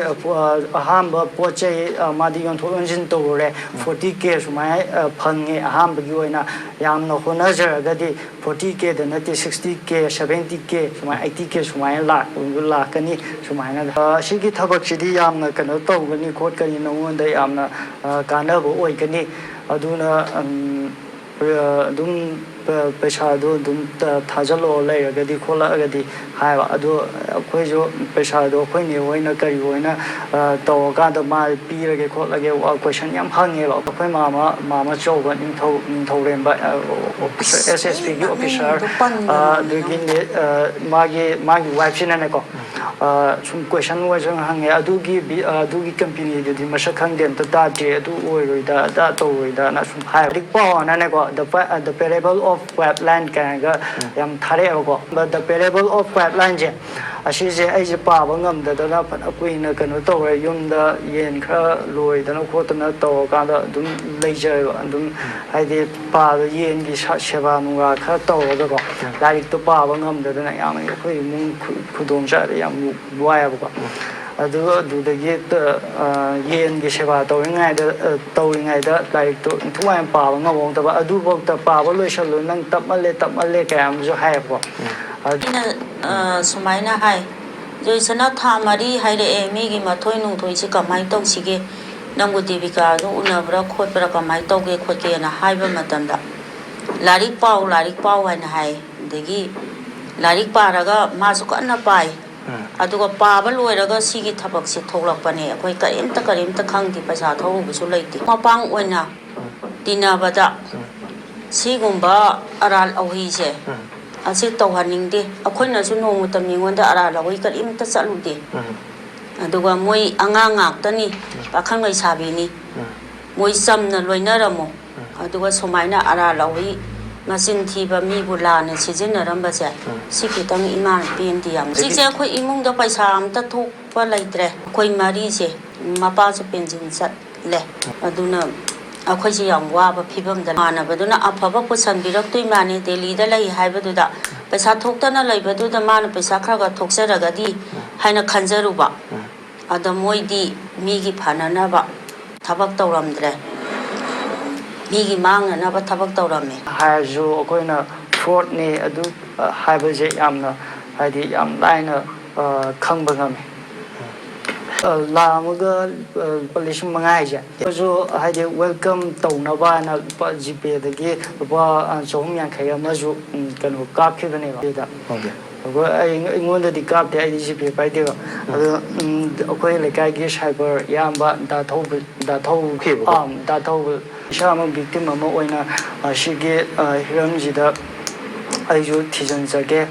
ꯑꯍꯥꯟꯕ ꯄꯣꯠ ꯆꯩ ꯃꯥꯗꯤ ꯌꯣꯟꯊꯣꯛ ꯌꯣꯟꯁꯤꯟ ꯇꯧꯔꯨꯔꯦ꯫ ꯐꯣꯔꯇꯤ ꯀꯦ ꯁꯨꯃꯥꯏꯅ ꯐꯪꯉꯦ ꯑꯍꯥꯟꯕꯒꯤ ꯑꯣꯏꯅ꯫ ꯌꯥꯝꯅ ꯍꯣꯠꯅꯖꯔꯒꯗꯤ ꯐꯣꯔꯇꯤ ꯀꯦꯗ ꯅꯠꯇꯦ, ꯁꯤꯛꯁꯇꯤ ꯀꯦ, ꯁꯚꯦꯟꯇꯤ ꯀꯦ ꯁꯨꯃꯥꯏꯅ, ꯑꯩꯠꯇꯤ ꯀꯦ ꯁꯨꯃꯥꯏꯅ ꯂꯥꯛ-, ꯂꯥꯛꯀꯅꯤ꯫ ꯁꯨꯃꯥꯏꯅ ꯑꯁꯤꯒꯤ ꯊꯕꯛꯁꯤꯗꯤ ꯌꯥꯝꯅ ꯀꯩꯅꯣ ꯇꯧꯒꯅꯤ ꯈꯣꯠꯀꯅꯤ, ꯅꯉꯣꯟꯗ ꯌꯥꯝꯅ ꯀꯥꯟꯅꯕ ꯑꯣꯏꯒꯅꯤ꯫ ꯑꯗꯨꯅ ꯑꯗꯨꯝ ꯄꯩꯁꯥꯗꯣ ꯑꯗꯨꯝ ꯊꯥꯖꯤꯜꯂꯛꯑꯣ, ꯂꯩꯔꯒꯗꯤ ꯈꯣꯠꯂꯛꯑꯒꯗꯤ ꯍꯥꯏꯕ꯫ ꯑꯗꯣ ꯑꯩꯈꯣꯏꯁꯨ ꯄꯩꯁꯥꯗꯣ ꯑꯩꯈꯣꯏ ꯅꯦ ꯍꯣꯏꯅ ꯀꯔꯤ ꯍꯣꯏꯅ ꯇꯧꯔꯀꯥꯟꯗ ꯃꯥ ꯄꯤꯔꯒꯦ ꯈꯣꯠꯂꯒꯦ ꯀꯣꯏꯁꯟ ꯌꯥꯝ ꯍꯪꯉꯦꯕ꯫ ꯑꯩꯈꯣꯏ ꯃꯥꯃ, ꯃꯥꯃ ꯆꯧꯕ ꯅꯤꯡꯊꯧ, ꯅꯤꯡꯊꯧꯔꯦꯝꯕ ꯑꯦꯁ ꯑꯦꯁ ꯄꯤꯒꯤ ꯑꯣꯐꯤꯁꯥꯔ, ꯑꯗꯨꯒꯤꯅꯦ꯫ ꯃꯥꯒꯤ, ꯃꯥꯒꯤ ꯋꯥꯏꯐꯁꯤꯅꯅꯦꯀꯣ, ꯁꯨꯝ ꯀꯣꯏꯁꯟ ꯋꯥꯏꯁꯟ ꯍꯪꯉꯦ꯫ "ꯑꯗꯨꯒꯤ ꯕꯤ-, ꯑꯗꯨꯒꯤ ꯀꯝꯄꯦꯅꯤꯗꯨꯗꯤ ꯃꯁꯛ ꯈꯪꯗꯦ, ꯑꯝꯇ ꯇꯥꯗ꯭ꯔꯤ, ꯑꯗꯨ ꯑꯣꯏꯔꯣꯏꯗ, ꯑꯗꯥ ꯇꯧꯔꯣꯏꯗꯅ" ꯁꯨꯝ ꯍꯥꯏ꯫ ꯂꯥꯏꯔꯤꯛ ꯄꯥꯎꯅꯅꯦꯀꯣ, The Pa-, The Parable of Quiet Land ꯀꯥꯏꯅꯒ ꯌꯥꯝ ꯊꯥꯔꯛꯑꯦꯕꯀꯣ꯫ But The Parable of Quiet Land ꯁꯦ, ꯑꯁꯤꯁꯦ ꯑꯩꯁꯦ ꯄꯥꯕ ꯉꯝꯗꯗꯅ ꯐꯅ ꯀꯨꯏꯅ ꯀꯩꯅꯣ ꯇꯧꯔꯦ꯫ ꯌꯨꯝꯗ ꯌꯦꯟ ꯈꯔ ꯂꯣꯏꯗꯅ ꯈꯣꯠꯇꯅ ꯇꯧꯔꯀꯥꯟꯗ ꯑꯗꯨꯝ ꯂꯩꯖꯔꯦꯕ꯫ ꯑꯗꯨꯝ ꯍꯥꯏꯗꯤ ꯄꯥꯕ, ꯌꯦꯟꯒꯤ ꯁ-, ꯁꯦꯕꯥ ꯅꯨꯡꯕꯥ ꯈꯔ ꯇꯧꯔꯒꯀꯣ, ꯂꯥꯏꯔꯤꯛꯇꯣ ꯄꯥꯕ ꯉꯝꯗꯗꯅ ꯌꯥꯝꯅ ꯑꯩꯈꯣꯏ ꯏꯃꯨꯡ ꯈꯨ-, ꯈꯨꯗꯣꯡ ꯆꯥꯗꯦ, ꯌꯥꯝ ꯋꯥꯏꯑꯦꯕꯀꯣ꯫ ꯑꯗꯨ, ꯑꯗꯨꯗꯒꯤ ꯇ-, ꯑ, ꯌꯦꯟꯒꯤ ꯁꯦꯕꯥ ꯇꯧꯔꯤꯉꯩꯗ, ꯑ, ꯇꯧꯔꯤꯉꯩꯗ ꯂꯥꯏꯔꯤꯛꯇꯣ ꯏꯟꯊꯨꯉꯥꯏꯅ ꯄꯥꯕ ꯉꯝꯍꯧꯗꯕ, ꯑꯗꯨꯐꯥꯎꯗ ꯄꯥꯕ ꯂꯣꯏꯁꯜꯂꯨ, ꯅꯪ ꯇꯞꯃꯜꯂꯦ, ꯇꯞꯃꯜꯂꯦ ꯀꯌꯥ ꯑꯃꯁꯨ ꯍꯥꯏꯌꯦꯕꯀꯣ꯫ ꯑꯗꯨ ꯑꯩꯅ, ꯑ, ꯁꯨꯃꯥꯏꯅ ꯍꯥꯏ, "ꯖꯣꯏꯁꯅꯥ, ꯊꯥ ꯃꯔꯤ ꯍꯥꯏꯔꯛꯑꯦ, ꯃꯤꯒꯤ ꯃꯊꯣꯏ ꯅꯨꯡꯊꯣꯏꯁꯤ ꯀꯃꯥꯏꯅ ꯇꯧꯁꯤꯒꯦ? ꯅꯪꯕꯨ ꯗꯦꯕꯤꯀꯥꯗꯨ ꯎꯅꯕ꯭ꯔꯥ ꯈꯣꯠꯄ꯭ꯔꯥ, ꯀꯃꯥꯏꯅ ꯇꯧꯒꯦ ꯈꯣꯠꯀꯦꯅ?" ꯍꯥꯏꯕ ꯃꯇꯝꯗ, "ꯂꯥꯏꯔꯤꯛ ꯄꯥꯎ, ꯂꯥꯏꯔꯤꯛ ꯄꯥꯎ" ꯍꯥꯏꯅ ꯍꯥꯏ꯫ ꯑꯗꯒꯤ ꯂꯥꯏꯔꯤꯛ ꯄꯥꯔꯒ ꯃꯥꯁꯨ ꯀꯟꯅ ꯄꯥꯏ꯫ ꯑꯗꯨꯒ ꯄꯥꯕ ꯂꯣꯏꯔꯒ ꯁꯤꯒꯤ ꯊꯕꯛꯁꯦ ꯊꯣꯛꯂꯛꯄꯅꯦ꯫ ꯑꯩꯈꯣꯏ ꯀꯔꯤꯝꯇ, ꯀꯔꯤꯝꯇ ꯈꯪꯗꯦ, ꯄꯩꯁꯥ ꯊꯧꯕꯁꯨ ꯂꯩꯇꯦ꯫ ꯃꯄꯥꯡ ꯑꯣꯏꯅ ꯇꯤꯟꯅꯕꯗ ꯁꯤꯒꯨꯝꯕ ꯑꯔꯥꯜ ꯑꯍꯩꯁꯦ ꯑꯁꯤ ꯇꯧꯍꯟꯅꯤꯡꯗꯦ꯫ ꯑꯩꯈꯣꯏꯅꯁꯨ ꯅꯣꯡꯃꯇ ꯃꯤꯉꯣꯟꯗ ꯑꯔꯥꯜ ꯑꯍꯩ ꯀꯔꯤꯝꯇ ꯆꯠꯂꯨꯗꯦ꯫ ꯑꯗꯨꯒ ꯃꯣꯏ ꯑꯉꯥꯡ ꯉꯥꯛꯇꯅꯤ, ꯄꯥꯈꯪ ꯂꯩꯁꯥꯕꯤꯅꯤ꯫ ꯃꯣꯏ ꯆꯝꯅ ꯂꯣꯏꯅꯔꯝꯃꯣ꯫ ꯑꯗꯨꯒ ꯁꯨꯃꯥꯏꯅ ꯑꯔꯥꯜ ꯑꯍꯩ, ꯃꯆꯤꯟ ꯊꯤꯕ, ꯃꯤꯕꯨ ꯂꯥꯟꯅ ꯁꯤꯖꯤꯟꯅꯔꯝꯕꯁꯦ, ꯁꯤ ꯈꯤꯇꯪ ꯏꯃꯥꯅ ꯄꯦꯟꯗꯦ ꯌꯥꯝ꯫ ꯁꯤꯁꯦ ꯑꯩꯈꯣꯏ ꯏꯃꯨꯡꯗ ꯄꯩꯁꯥ ꯑꯝꯇ ꯊꯣꯛꯄ ꯂꯩꯇ꯭ꯔꯦ꯫ ꯑꯩꯈꯣꯏ ꯃꯔꯤꯁꯦ, ꯃꯄꯥꯁꯨ ꯄꯦꯟꯁꯤꯟ ꯆꯠꯂꯦ꯫ ꯑꯗꯨꯅ ꯑꯩꯈꯣꯏꯁꯦ ꯌꯥꯝ ꯋꯥꯕ ꯐꯤꯕꯝꯗ, ꯃꯥꯟꯅꯕꯗꯨꯅ ꯑꯐꯕ ꯄꯨꯁꯟꯕꯤꯔꯛꯇꯣꯏ ꯃꯥꯅꯤ, ꯗꯦꯜꯂꯤꯗ ꯂꯩ ꯍꯥꯏꯕꯗꯨꯗ, ꯄꯩꯁꯥ ꯊꯣꯛꯇꯅ ꯂꯩꯕꯗꯨꯗ ꯃꯥꯅ ꯄꯩꯁꯥ ꯈꯔ ꯈꯔ ꯊꯣꯛꯆꯔꯒꯗꯤ ꯍꯥꯏꯅ ꯈꯟꯖꯔꯨꯕ꯫ ꯑꯗ ꯃꯣꯏꯗꯤ ꯃꯤꯒꯤ ꯐꯅꯅꯕ ꯊꯕꯛ ꯇꯧꯔꯝꯗ꯭ꯔꯦ, ꯃꯤꯒꯤ ꯃꯥꯡꯅꯅꯕ ꯊꯕꯛ ꯇꯧꯔꯝꯃꯦ꯫ ꯍꯥꯏꯔꯁꯨ ꯑꯩꯈꯣꯏꯅ ꯐ꯭ꯔꯣꯗꯅꯤ ꯑꯗꯨ, ꯑ, ꯍꯥꯏꯕꯁꯦ ꯌꯥꯝꯅ, ꯍꯥꯏꯗꯤ, ꯌꯥꯝ ꯂꯥꯏꯅ, ꯑ, ꯈꯪꯕ ꯉꯝꯃꯤ꯫ ꯑ, ꯂꯥꯛ ꯑꯃꯒ, ꯑ, ꯂꯨꯄꯥ ꯂꯤꯁꯤꯡ ꯃꯉꯥ ꯍꯥꯏꯁꯦ, ꯑꯩꯈꯣꯏꯁꯨ, ꯍꯥꯏꯗꯤ, ꯋꯦꯜꯀꯝ ꯇꯧꯅꯕ ꯍꯥꯏꯅ ꯂꯨꯄꯥ ꯖꯤꯄꯦꯗꯒꯤ ꯂꯨꯄꯥ, ꯑ, ꯆꯍꯨꯝ ꯌꯥꯡꯈꯩ ꯑꯃꯁꯨ, ꯎꯝ, ꯀꯩꯅꯣ, ꯀꯥꯞꯈꯤꯕꯅꯦꯕ ꯁꯤꯗ꯫ ꯑꯣꯀꯦ꯫ ꯑꯩꯈꯣꯏ, ꯑꯩ, ꯑꯩꯉꯣꯟꯗꯗꯤ ꯀꯥꯞꯇꯦ, ꯑꯩꯗꯤ ꯖꯤꯄꯦ ꯄꯥꯏꯗꯦꯕ꯫ ꯎꯝ꯫ ꯑꯗꯣ, ꯎꯝ, ꯑꯩꯈꯣꯏ ꯂꯩꯀꯥꯏꯒꯤ ꯁꯥꯏꯕꯔ ꯏꯌꯥꯝꯕ ꯗꯥ ꯊꯧꯕ-, ꯗꯥ ꯊꯧ-, ꯈꯤꯕꯀꯣ? ꯑꯥ, ꯗꯥ ꯊꯧꯕ, ꯏꯁꯥꯃꯛ ꯚꯤꯛꯇꯤꯝ ꯑꯃ ꯑꯣꯏꯅ, ꯑ, ꯁꯤꯒꯤ, ꯑ, ꯍꯤꯔꯝꯁꯤꯗ ꯑꯩꯁꯨ ꯊꯤꯖꯤꯟꯖꯒꯦ꯫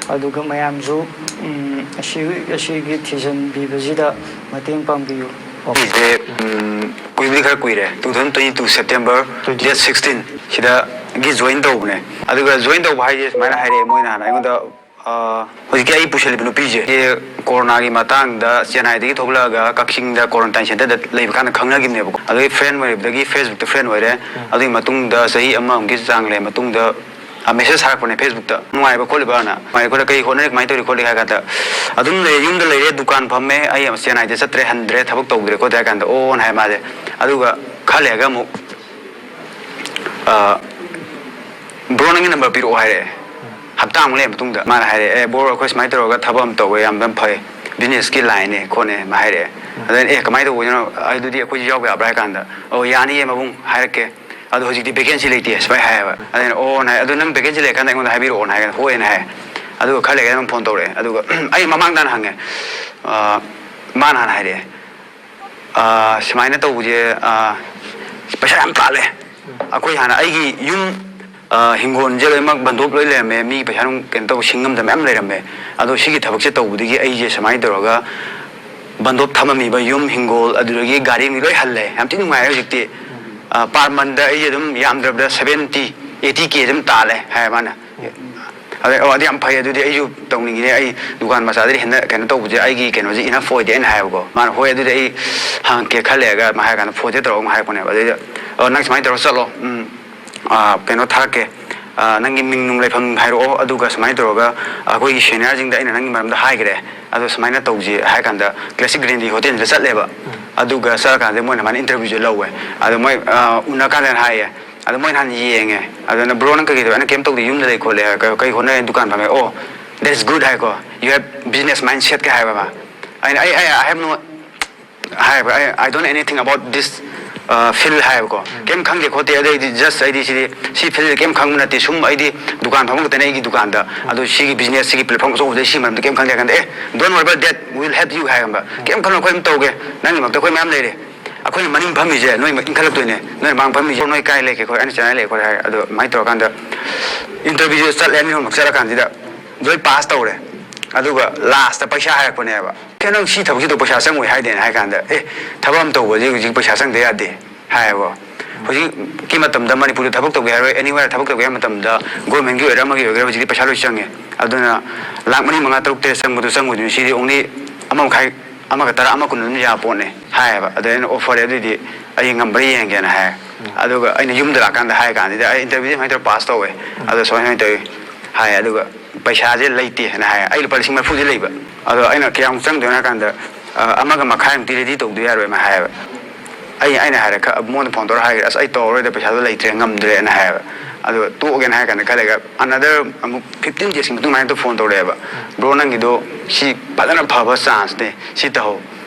ꯑꯗꯨꯒ ꯃꯌꯥꯝꯁꯨ, ꯎꯝ, ꯑꯁꯤ, ꯑꯁꯤꯒꯤ ꯊꯤꯖꯤꯟꯕꯤꯕꯁꯤꯗ ꯃꯇꯦꯡ ꯄꯥꯡꯕꯤꯌꯨ꯫ ꯑꯩꯁꯦ, ꯎꯝ, ꯀꯨꯏꯕꯗꯤ ꯈꯔ ꯀꯨꯏꯔꯦ, two thousand twenty two September date sixteen ꯁꯤꯗ ꯒꯤ ꯖꯣꯏꯟ ꯇꯧꯕꯅꯦ꯫ ꯑꯗꯨꯒ ꯖꯣꯏꯟ ꯇꯧꯕ ꯍꯥꯏꯁꯦ ꯁꯨꯃꯥꯏꯅ ꯍꯥꯏꯔꯛꯑꯦ ꯃꯣꯏꯅ ꯍꯥꯟꯅ ꯑꯩꯉꯣꯟꯗ, ꯑ, ꯍꯧꯖꯤꯛꯀꯤ ꯑꯩ ꯄꯨꯁꯤꯜꯂꯤꯕ ꯅꯨꯄꯤꯁꯦ, ꯁꯤ ꯀꯣꯔꯣꯅꯥꯒꯤ ꯃꯇꯥꯡꯗ ꯆꯦꯟꯅꯥꯏꯗꯒꯤ ꯊꯣꯛꯂꯛꯑꯒ ꯀꯛꯆꯤꯡꯗ ꯀ꯭ꯋꯥꯔꯟꯇꯥꯏꯟ ꯁꯦꯟꯇꯔꯗ ꯂꯩꯕ ꯀꯥꯟꯗ ꯈꯪꯅꯈꯤꯕꯅꯦꯕꯀꯣ꯫ ꯑꯗꯨꯒꯤ ꯐ꯭ꯔꯦꯟ ꯑꯣꯏꯔꯕꯗꯒꯤ ꯐꯦꯁꯕꯨꯛꯇ ꯐ꯭ꯔꯦꯟ ꯑꯣꯏꯔꯦ꯫ ꯑꯗꯨꯒꯤ ꯃꯇꯨꯡꯗ ꯆꯍꯤ ꯑꯃꯃꯨꯛꯀꯤ ꯆꯥꯡ ꯂꯩꯔ ꯃꯇꯨꯡꯗ, ꯑ, ꯃꯦꯁꯦꯖ ꯊꯥꯔꯛꯄꯅꯦ ꯐꯦꯁꯕꯨꯛꯇ, "ꯅꯨꯡꯉꯥꯏꯕ ꯈꯣꯠꯂꯤꯕꯅ?" "ꯅꯨꯡꯉꯥꯏ ꯈꯣꯠꯂꯦ, ꯀꯩ ꯍꯣꯠꯅꯔꯤ, ꯀꯃꯥꯏꯅ ꯇꯧꯔꯤ ꯈꯣꯠꯂꯤ?" ꯍꯥꯏ ꯀꯥꯟꯗ, "ꯑꯗꯨꯝ ꯂꯩ, ꯌꯨꯝꯗ ꯂꯩꯔꯦ, ꯗꯨꯀꯥꯟ ꯐꯝꯃꯦ, ꯑꯩ ꯆꯦꯟꯅꯥꯏꯗ ꯆꯠꯇ꯭ꯔꯦ, ꯍꯟꯗ꯭ꯔꯦ, ꯊꯕꯛ ꯇꯧꯗ꯭ꯔꯦ ꯈꯣꯠꯇ꯭ꯔꯦ" ꯍꯥꯏ ꯀꯥꯟꯗ, "ꯑꯣ" ꯍꯥꯏ ꯃꯥꯁꯦ꯫ ꯑꯗꯨꯒ ꯈꯔ ꯂꯩꯔꯒ ꯑꯃꯨꯛ, ꯑ, "ꯕ꯭ꯔꯣ, ꯅꯪꯒꯤ ꯅꯝꯕꯔ ꯄꯤꯔꯛꯑꯣ" ꯍꯥꯏꯔꯛꯑꯦ꯫ ꯍꯞꯇꯥꯃꯨꯛ ꯂꯩꯔ ꯃꯇꯨꯡꯗ ꯃꯥꯅ ꯍꯥꯏꯔꯛꯑꯦ, "ꯑꯦ ꯕ꯭ꯔꯣ, ꯑꯩꯈꯣꯏ ꯁꯨꯃꯥꯏꯅ ꯇꯧꯔꯒ ꯊꯕꯛ ꯑꯃ ꯇꯧꯋꯦ, ꯌꯥꯝ ꯌꯥꯝ ꯐꯩ, ꯕꯤꯖꯤꯅꯦꯁꯀꯤ ꯂꯥꯏꯟꯅꯦ ꯈꯣꯠꯅꯦ" ꯃꯥ ꯍꯥꯏꯔꯛꯑꯦ꯫ ꯑꯗ ꯑꯩꯅ, "ꯑꯦ, ꯀꯃꯥꯏꯅ ꯇꯧꯕꯅꯣ? ꯑꯗꯨꯗꯤ ꯑꯩꯈꯣꯏꯁꯨ ꯌꯥꯎꯕ ꯌꯥꯕ꯭ꯔꯥ?" ꯍꯥꯏ ꯀꯥꯟꯗ, "ꯑꯣ, ꯌꯥꯅꯤꯌꯦ ꯃꯕꯨꯡ, ꯍꯥꯏꯔꯛꯀꯦ꯫ ꯑꯗꯣ ꯍꯧꯖꯤꯛꯇꯤ ꯚꯦꯀꯦꯟꯁꯤ ꯂꯩꯇꯦ" ꯁꯨꯃꯥꯏꯅ ꯍꯥꯏꯌꯦꯕ꯫ ꯑꯗ ꯑꯩꯅ, "ꯑꯣ" ꯍꯥꯏ, "ꯑꯗꯣ ꯅꯪ ꯚꯦꯀꯦꯟꯁꯤ ꯂꯩꯔꯀꯥꯟꯗ ꯑꯩꯉꯣꯟꯗ ꯍꯥꯏꯕꯤꯔꯛꯑꯣꯅ" ꯍꯥꯏ꯫ "ꯍꯣꯏꯅ" ꯍꯥꯏ꯫ ꯑꯗꯨꯒ ꯈꯔ ꯂꯩꯔꯒ ꯑꯗꯨꯝ ꯐꯣꯟ ꯇꯧꯔꯛꯑꯦ꯫ ꯑꯗꯨꯒ ꯑꯩ ꯃꯃꯥꯡꯗ ꯍꯥꯟꯅ ꯍꯪꯉꯦ꯫ ꯑ, ꯃꯥꯅ ꯍꯥꯟꯅ ꯍꯥꯏꯔꯛꯑꯦ꯫ ꯑ, ꯁꯨꯃꯥꯏꯅ ꯇꯧꯕꯁꯦ, ꯑ, ꯄꯩꯁꯥ ꯌꯥꯝ ꯇꯥꯜꯂꯦ꯫ ꯑꯩꯈꯣꯏ ꯍꯥꯟꯅ ꯑꯩꯒꯤ ꯌꯨꯝ, ꯑ, ꯍꯤꯡꯒꯣꯜꯁꯦ ꯂꯣꯏꯅꯃꯛ ꯕꯟꯗꯣꯞ ꯂꯣꯏ ꯂꯩꯔꯝꯃꯦ, ꯃꯤ ꯄꯩꯁꯥ ꯅꯨꯡ ꯀꯩꯅꯣ ꯇꯧꯕ ꯁꯤꯡꯉꯝꯗ ꯃꯌꯥꯝ ꯂꯩꯔꯝꯃꯦ꯫ ꯑꯗꯣ ꯁꯤꯒꯤ ꯊꯕꯛꯁꯦ ꯇꯧꯕꯗꯒꯤ ꯑꯩꯁꯦ ꯁꯨꯃꯥꯏꯅ ꯇꯧꯔꯒ ꯕꯟꯗꯣꯞ ꯊꯝꯃꯝꯃꯤꯕ ꯌꯨꯝ, ꯍꯤꯡꯒꯣꯜ, ꯑꯗꯨꯗꯒꯤ ꯒꯥꯔꯤ ꯃꯤ ꯂꯣꯏ ꯍꯜꯂꯦ꯫ ꯌꯥꯝ ꯊꯤ ꯅꯨꯡꯉꯥꯏꯔꯦ ꯍꯧꯖꯤꯛꯇꯤ꯫ ꯑ, per monthꯗ ꯑꯩꯁꯦ ꯑꯗꯨꯝ ꯌꯥꯝꯗ꯭ꯔꯕꯗ seventy, eighty K ꯑꯗꯨꯝ ꯇꯥꯜꯂꯦ ꯍꯥꯏ ꯃꯥꯅ꯫ ꯑꯗꯩ, "ꯑꯣ, ꯑꯗꯨ ꯌꯥꯝ ꯐꯩ, ꯑꯗꯨꯗꯤ ꯑꯩꯁꯨ ꯇꯧꯅꯤꯡꯉꯤꯅꯦ, ꯑꯩ ꯗꯨꯀꯥꯟ ꯃꯆꯥꯗꯒꯤ ꯍꯦꯟꯅ ꯀꯩꯅꯣ ꯇꯧꯕꯁꯦ ꯑꯩꯒꯤ ꯀꯩꯅꯣꯁꯦ enough ꯑꯣꯏꯗꯦ" ꯑꯩꯅ ꯍꯥꯏꯌꯦꯕꯀꯣ꯫ ꯃꯥꯅ, "ꯍꯣꯏ, ꯑꯗꯨꯗꯤ ꯑꯩ ꯍꯪꯉꯛꯀꯦ ꯈꯔ ꯂꯩꯔꯒ" ꯃꯥ ꯍꯥꯏꯔ ꯀꯥꯟꯗ ꯐꯣꯟꯁꯦ ꯇꯧꯔꯛꯑꯣ ꯑꯃꯨꯛ ꯍꯥꯏꯔꯛꯄꯅꯦꯕ꯫ ꯑꯗꯩꯗ, "ꯑꯣ, ꯅꯪ ꯁꯨꯃꯥꯏꯅ ꯇꯧꯔ ꯆꯠꯂꯣ, ꯎꯝ, ꯑ, ꯀꯩꯅꯣ ꯊꯥꯔꯛꯀꯦ, ꯑ, ꯅꯪꯒꯤ ꯃꯤꯡ ꯅꯨꯡ ꯂꯩꯐꯝ ꯍꯥꯏꯔꯛꯑꯣ, ꯑꯗꯨꯒ ꯁꯨꯃꯥꯏꯅ ꯇꯧꯔꯒ ꯑꯩꯈꯣꯏꯒꯤ ꯁꯦꯅꯤꯌꯔꯁꯤꯡꯗ ꯑꯩꯅ ꯅꯪꯒꯤ ꯃꯔꯝꯗ ꯍꯥꯏꯈ꯭ꯔꯦ, ꯑꯗꯣ ꯁꯨꯃꯥꯏꯅ ꯇꯧꯁꯤ" ꯍꯥꯏꯔ ꯀꯥꯟꯗ ꯀ꯭ꯂꯥꯁꯤꯛ ꯒ꯭ꯔꯦꯟꯗꯤ ꯍꯣꯇꯦꯜꯗ ꯆꯠꯂꯦꯕ꯫ ꯑꯗꯨꯒ ꯆꯠꯂꯀꯥꯟꯗ ꯃꯣꯏꯅ ꯃꯥꯅ ꯏꯟꯇꯔꯚ꯭ꯌꯨꯁꯦ ꯂꯧꯋꯦ꯫ ꯑꯗꯣ ꯃꯣꯏ, ꯑ, ꯎꯅ ꯀꯥꯟꯗ ꯍꯥꯏꯌꯦ꯫ ꯑꯗꯣ ꯃꯣꯏ ꯅꯍꯥꯟ ꯌꯦꯡꯉꯦ꯫ ꯑꯗꯨꯅ, "ꯕ꯭ꯔꯣ, ꯅꯪ ꯀꯩꯀꯩ ꯇꯧꯋꯦ?" "ꯑꯩꯅ ꯀꯩꯝ ꯇꯧꯗꯦ, ꯌꯨꯝꯗ ꯂꯩ ꯈꯣꯠꯂꯦ"꯫ "ꯀꯩ, ꯀꯩ ꯍꯣꯠꯅꯔꯤ?" "ꯗꯨꯀꯥꯟ ꯐꯝꯃꯦ"꯫ "ꯑꯣ, that's good" ꯍꯥꯏꯀꯣ꯫ "You have business mindset" ꯀ ꯍꯥꯏꯕ ꯑꯃ꯫ ꯑꯩꯅ, "ꯑꯩ, ꯑꯩ, I have no" ꯍꯥꯏꯕ, "I, I don't anything about this, uh, field" ꯍꯥꯏꯕꯀꯣ꯫ "ꯀꯩꯝ ꯈꯪꯗꯦ ꯈꯣꯠꯇꯦ, ꯑꯗꯩꯗꯤ just ꯑꯩꯗꯤ ꯁꯤꯗꯤ, ꯁꯤ field ꯀꯩꯝ ꯈꯪꯕ ꯅꯠꯇꯦ, ꯁꯨꯝ ꯑꯩꯗꯤ ꯗꯨꯀꯥꯟ ꯐꯝꯕ ꯈꯛꯇꯅꯦ ꯑꯩꯒꯤ ꯗꯨꯀꯥꯟꯗ, ꯑꯗꯣ ꯁꯤꯒꯤ business, ꯁꯤꯒꯤ platform ꯑꯆꯧꯕꯗ ꯁꯤ ꯃꯔꯝꯗ ꯀꯩꯝ ꯈꯪꯗꯦ" ꯍꯥꯏ ꯀꯥꯟꯗ, "ꯑꯦ, don't worry about that, we'll help you" ꯍꯥꯏꯔꯝꯕ꯫ "ꯀꯩꯝ ꯈꯜꯂꯨꯅꯨ, ꯑꯩꯈꯣꯏ ꯑꯗꯨꯝ ꯇꯧꯒꯦ, ꯅꯪꯒꯤꯃꯛꯇ ꯑꯩꯈꯣꯏ ꯃꯌꯥꯝ ꯂꯩꯔꯦ, ꯑꯩꯈꯣꯏꯅ ꯃꯅꯤꯡ ꯐꯝꯃꯤꯁꯦ ꯅꯣꯏ ꯏꯟꯈꯠꯂꯛꯇꯣꯏꯅꯦ, ꯅꯣꯏ ꯃꯥꯡ ꯐꯝꯃꯤꯁꯦ, ꯅꯣꯏ ꯀꯥꯏ ꯂꯩꯒꯦ ꯈꯣꯠꯂꯦ, ꯑꯩꯅ ꯆꯦꯟꯅꯥꯏ ꯂꯩ ꯈꯣꯠꯂꯦ" ꯍꯥꯏ꯫ ꯑꯗꯣ ꯑꯗꯨꯃꯥꯏꯅ ꯇꯧꯔꯀꯥꯟꯗ ꯏꯟꯇꯔꯚ꯭ꯌꯨꯁꯦ ꯆꯠꯂꯦ, ꯑꯅꯤ ꯑꯍꯨꯝꯂꯛ ꯆꯠꯂꯀꯥꯟꯁꯤꯗ ꯂꯣꯏ ꯄꯥꯁ ꯇꯧꯔꯦ꯫ ꯑꯗꯨꯒ ꯂꯥꯁꯇ ꯄꯩꯁꯥ ꯍꯥꯏꯔꯛꯄꯅꯦꯕ꯫ "ꯀꯩꯅꯣ, ꯅꯪ ꯁꯤ ꯊꯕꯛꯁꯤꯗ ꯄꯩꯁꯥ ꯆꯪꯉꯣꯏ ꯍꯥꯏꯗꯦꯅ" ꯍꯥꯏ ꯀꯥꯟꯗ, "ꯑꯦ, ꯊꯕꯛ ꯑꯃ ꯇꯧꯕꯁꯦ ꯍꯧꯖꯤꯛ ꯄꯩꯁꯥ ꯆꯪꯗ ꯌꯥꯗꯦ" ꯍꯥꯏꯌꯦꯕꯀꯣ꯫ ꯍꯧꯖꯤꯛꯀꯤ ꯃꯇꯝꯗ ꯃꯅꯤꯄꯨꯔꯗ ꯊꯕꯛ ꯇꯧꯒꯦ ꯍꯥꯏꯔꯣꯏ, anywhere ꯊꯕꯛ ꯇꯧꯒꯦ ꯍꯥꯏꯕ ꯃꯇꯝꯗ, ꯒꯣꯔꯃꯦꯟꯒꯤ ꯑꯣꯏꯒꯦꯔꯥ ꯑꯃꯒꯤ ꯑꯣꯏꯒꯦꯔꯥ, ꯍꯧꯖꯤꯛꯇꯤ ꯄꯩꯁꯥ ꯂꯣꯏ ꯆꯪꯉꯦ꯫ ꯑꯗꯨꯅ ꯂꯥꯛ ꯃꯔꯤ, ꯃꯉꯥ, ꯇꯔꯨꯛ, ꯇꯔꯦꯠ ꯆꯪꯕꯗꯣ ꯆꯪꯉꯣꯏꯗꯣꯏꯅꯤ꯫ ꯁꯤꯗꯤ only ꯑꯃ ꯃꯈꯥꯏ, ꯑꯃꯒ ꯇꯔꯥ, ꯑꯃ ꯀꯨꯟ ꯑꯗꯨꯝ ꯌꯥꯕ ꯄꯣꯠꯅꯦ ꯍꯥꯏꯌꯦꯕ꯫ ꯑꯗ ꯑꯩꯅ, "ꯑꯣ, ꯐꯔꯦ, ꯑꯗꯨꯏꯗꯤ ꯑꯩ ꯉꯝꯕ꯭ꯔꯥ ꯌꯦꯡꯒꯦꯅ" ꯍꯥꯏ꯫ ꯑꯗꯨꯒ ꯑꯩꯅ ꯌꯨꯝꯗ ꯂꯥꯛꯀꯥꯟꯗ ꯍꯥꯏ ꯀꯥꯟꯁꯤꯗ, "ꯑꯩ interview ꯁꯨꯃꯥꯏꯅ ꯇꯧꯔ ꯄꯥꯁ ꯇꯧꯋꯦ, ꯑꯗꯣ ꯁꯨꯃꯥꯏꯅ ꯁꯨꯃꯥꯏꯅ ꯇꯧꯋꯤ" ꯍꯥꯏ꯫ ꯑꯗꯨꯒ "ꯄꯩꯁꯥꯁꯦ ꯂꯩꯇꯦ" ꯍꯥꯏꯅ ꯍꯥꯏ꯫ ꯑꯩ ꯂꯨꯄꯥ ꯂꯤꯁꯤꯡ ꯃꯔꯤꯐꯨꯗꯤ ꯂꯩꯕ꯫ ꯑꯗꯣ ꯑꯩꯅ "ꯀꯌꯥꯃꯨꯛ ꯆꯪꯗꯣꯏꯅꯣ?" ꯍꯥꯏ ꯀꯥꯟꯗ, "ꯑ, ꯑꯃꯒ ꯃꯈꯥꯏꯃꯨꯛꯇꯤ ready ꯇꯧꯗ ꯌꯥꯔꯣꯏ" ꯃꯥ ꯍꯥꯏꯌꯦꯕ꯫ ꯑꯩ, ꯑꯩꯅ ꯍꯥꯏꯔꯦ, ꯈ-, ꯃꯉꯣꯟꯗ ꯐꯣꯟ ꯇꯧꯔ ꯍꯥꯏꯈ꯭ꯔꯦ, "ꯑꯁ, ꯑꯩ ꯇꯧꯔꯔꯣꯏꯗ, ꯄꯩꯁꯥꯗꯣ ꯂꯩꯇ꯭ꯔꯦ, ꯉꯝꯗ꯭ꯔꯦꯅ" ꯍꯥꯏꯌꯦꯕ꯫ ꯑꯗꯣ ꯇꯣꯛꯑꯒꯦꯅ ꯍꯥꯏꯔ ꯀꯥꯟꯗ ꯈꯜꯂꯦꯒ, another ꯑꯃꯨꯛ fifteen days ꯀꯤ ꯃꯇꯨꯡ ꯑꯗꯨꯃꯥꯏꯅ ꯐꯣꯟ ꯇꯧꯔꯛꯑꯦꯕ, "Bro, ꯅꯪꯒꯤꯗꯣ ꯁꯤ ꯐꯖꯅ ꯐꯕ chance ꯅꯦ, ꯁꯤ ꯇꯧꯍꯧ꯫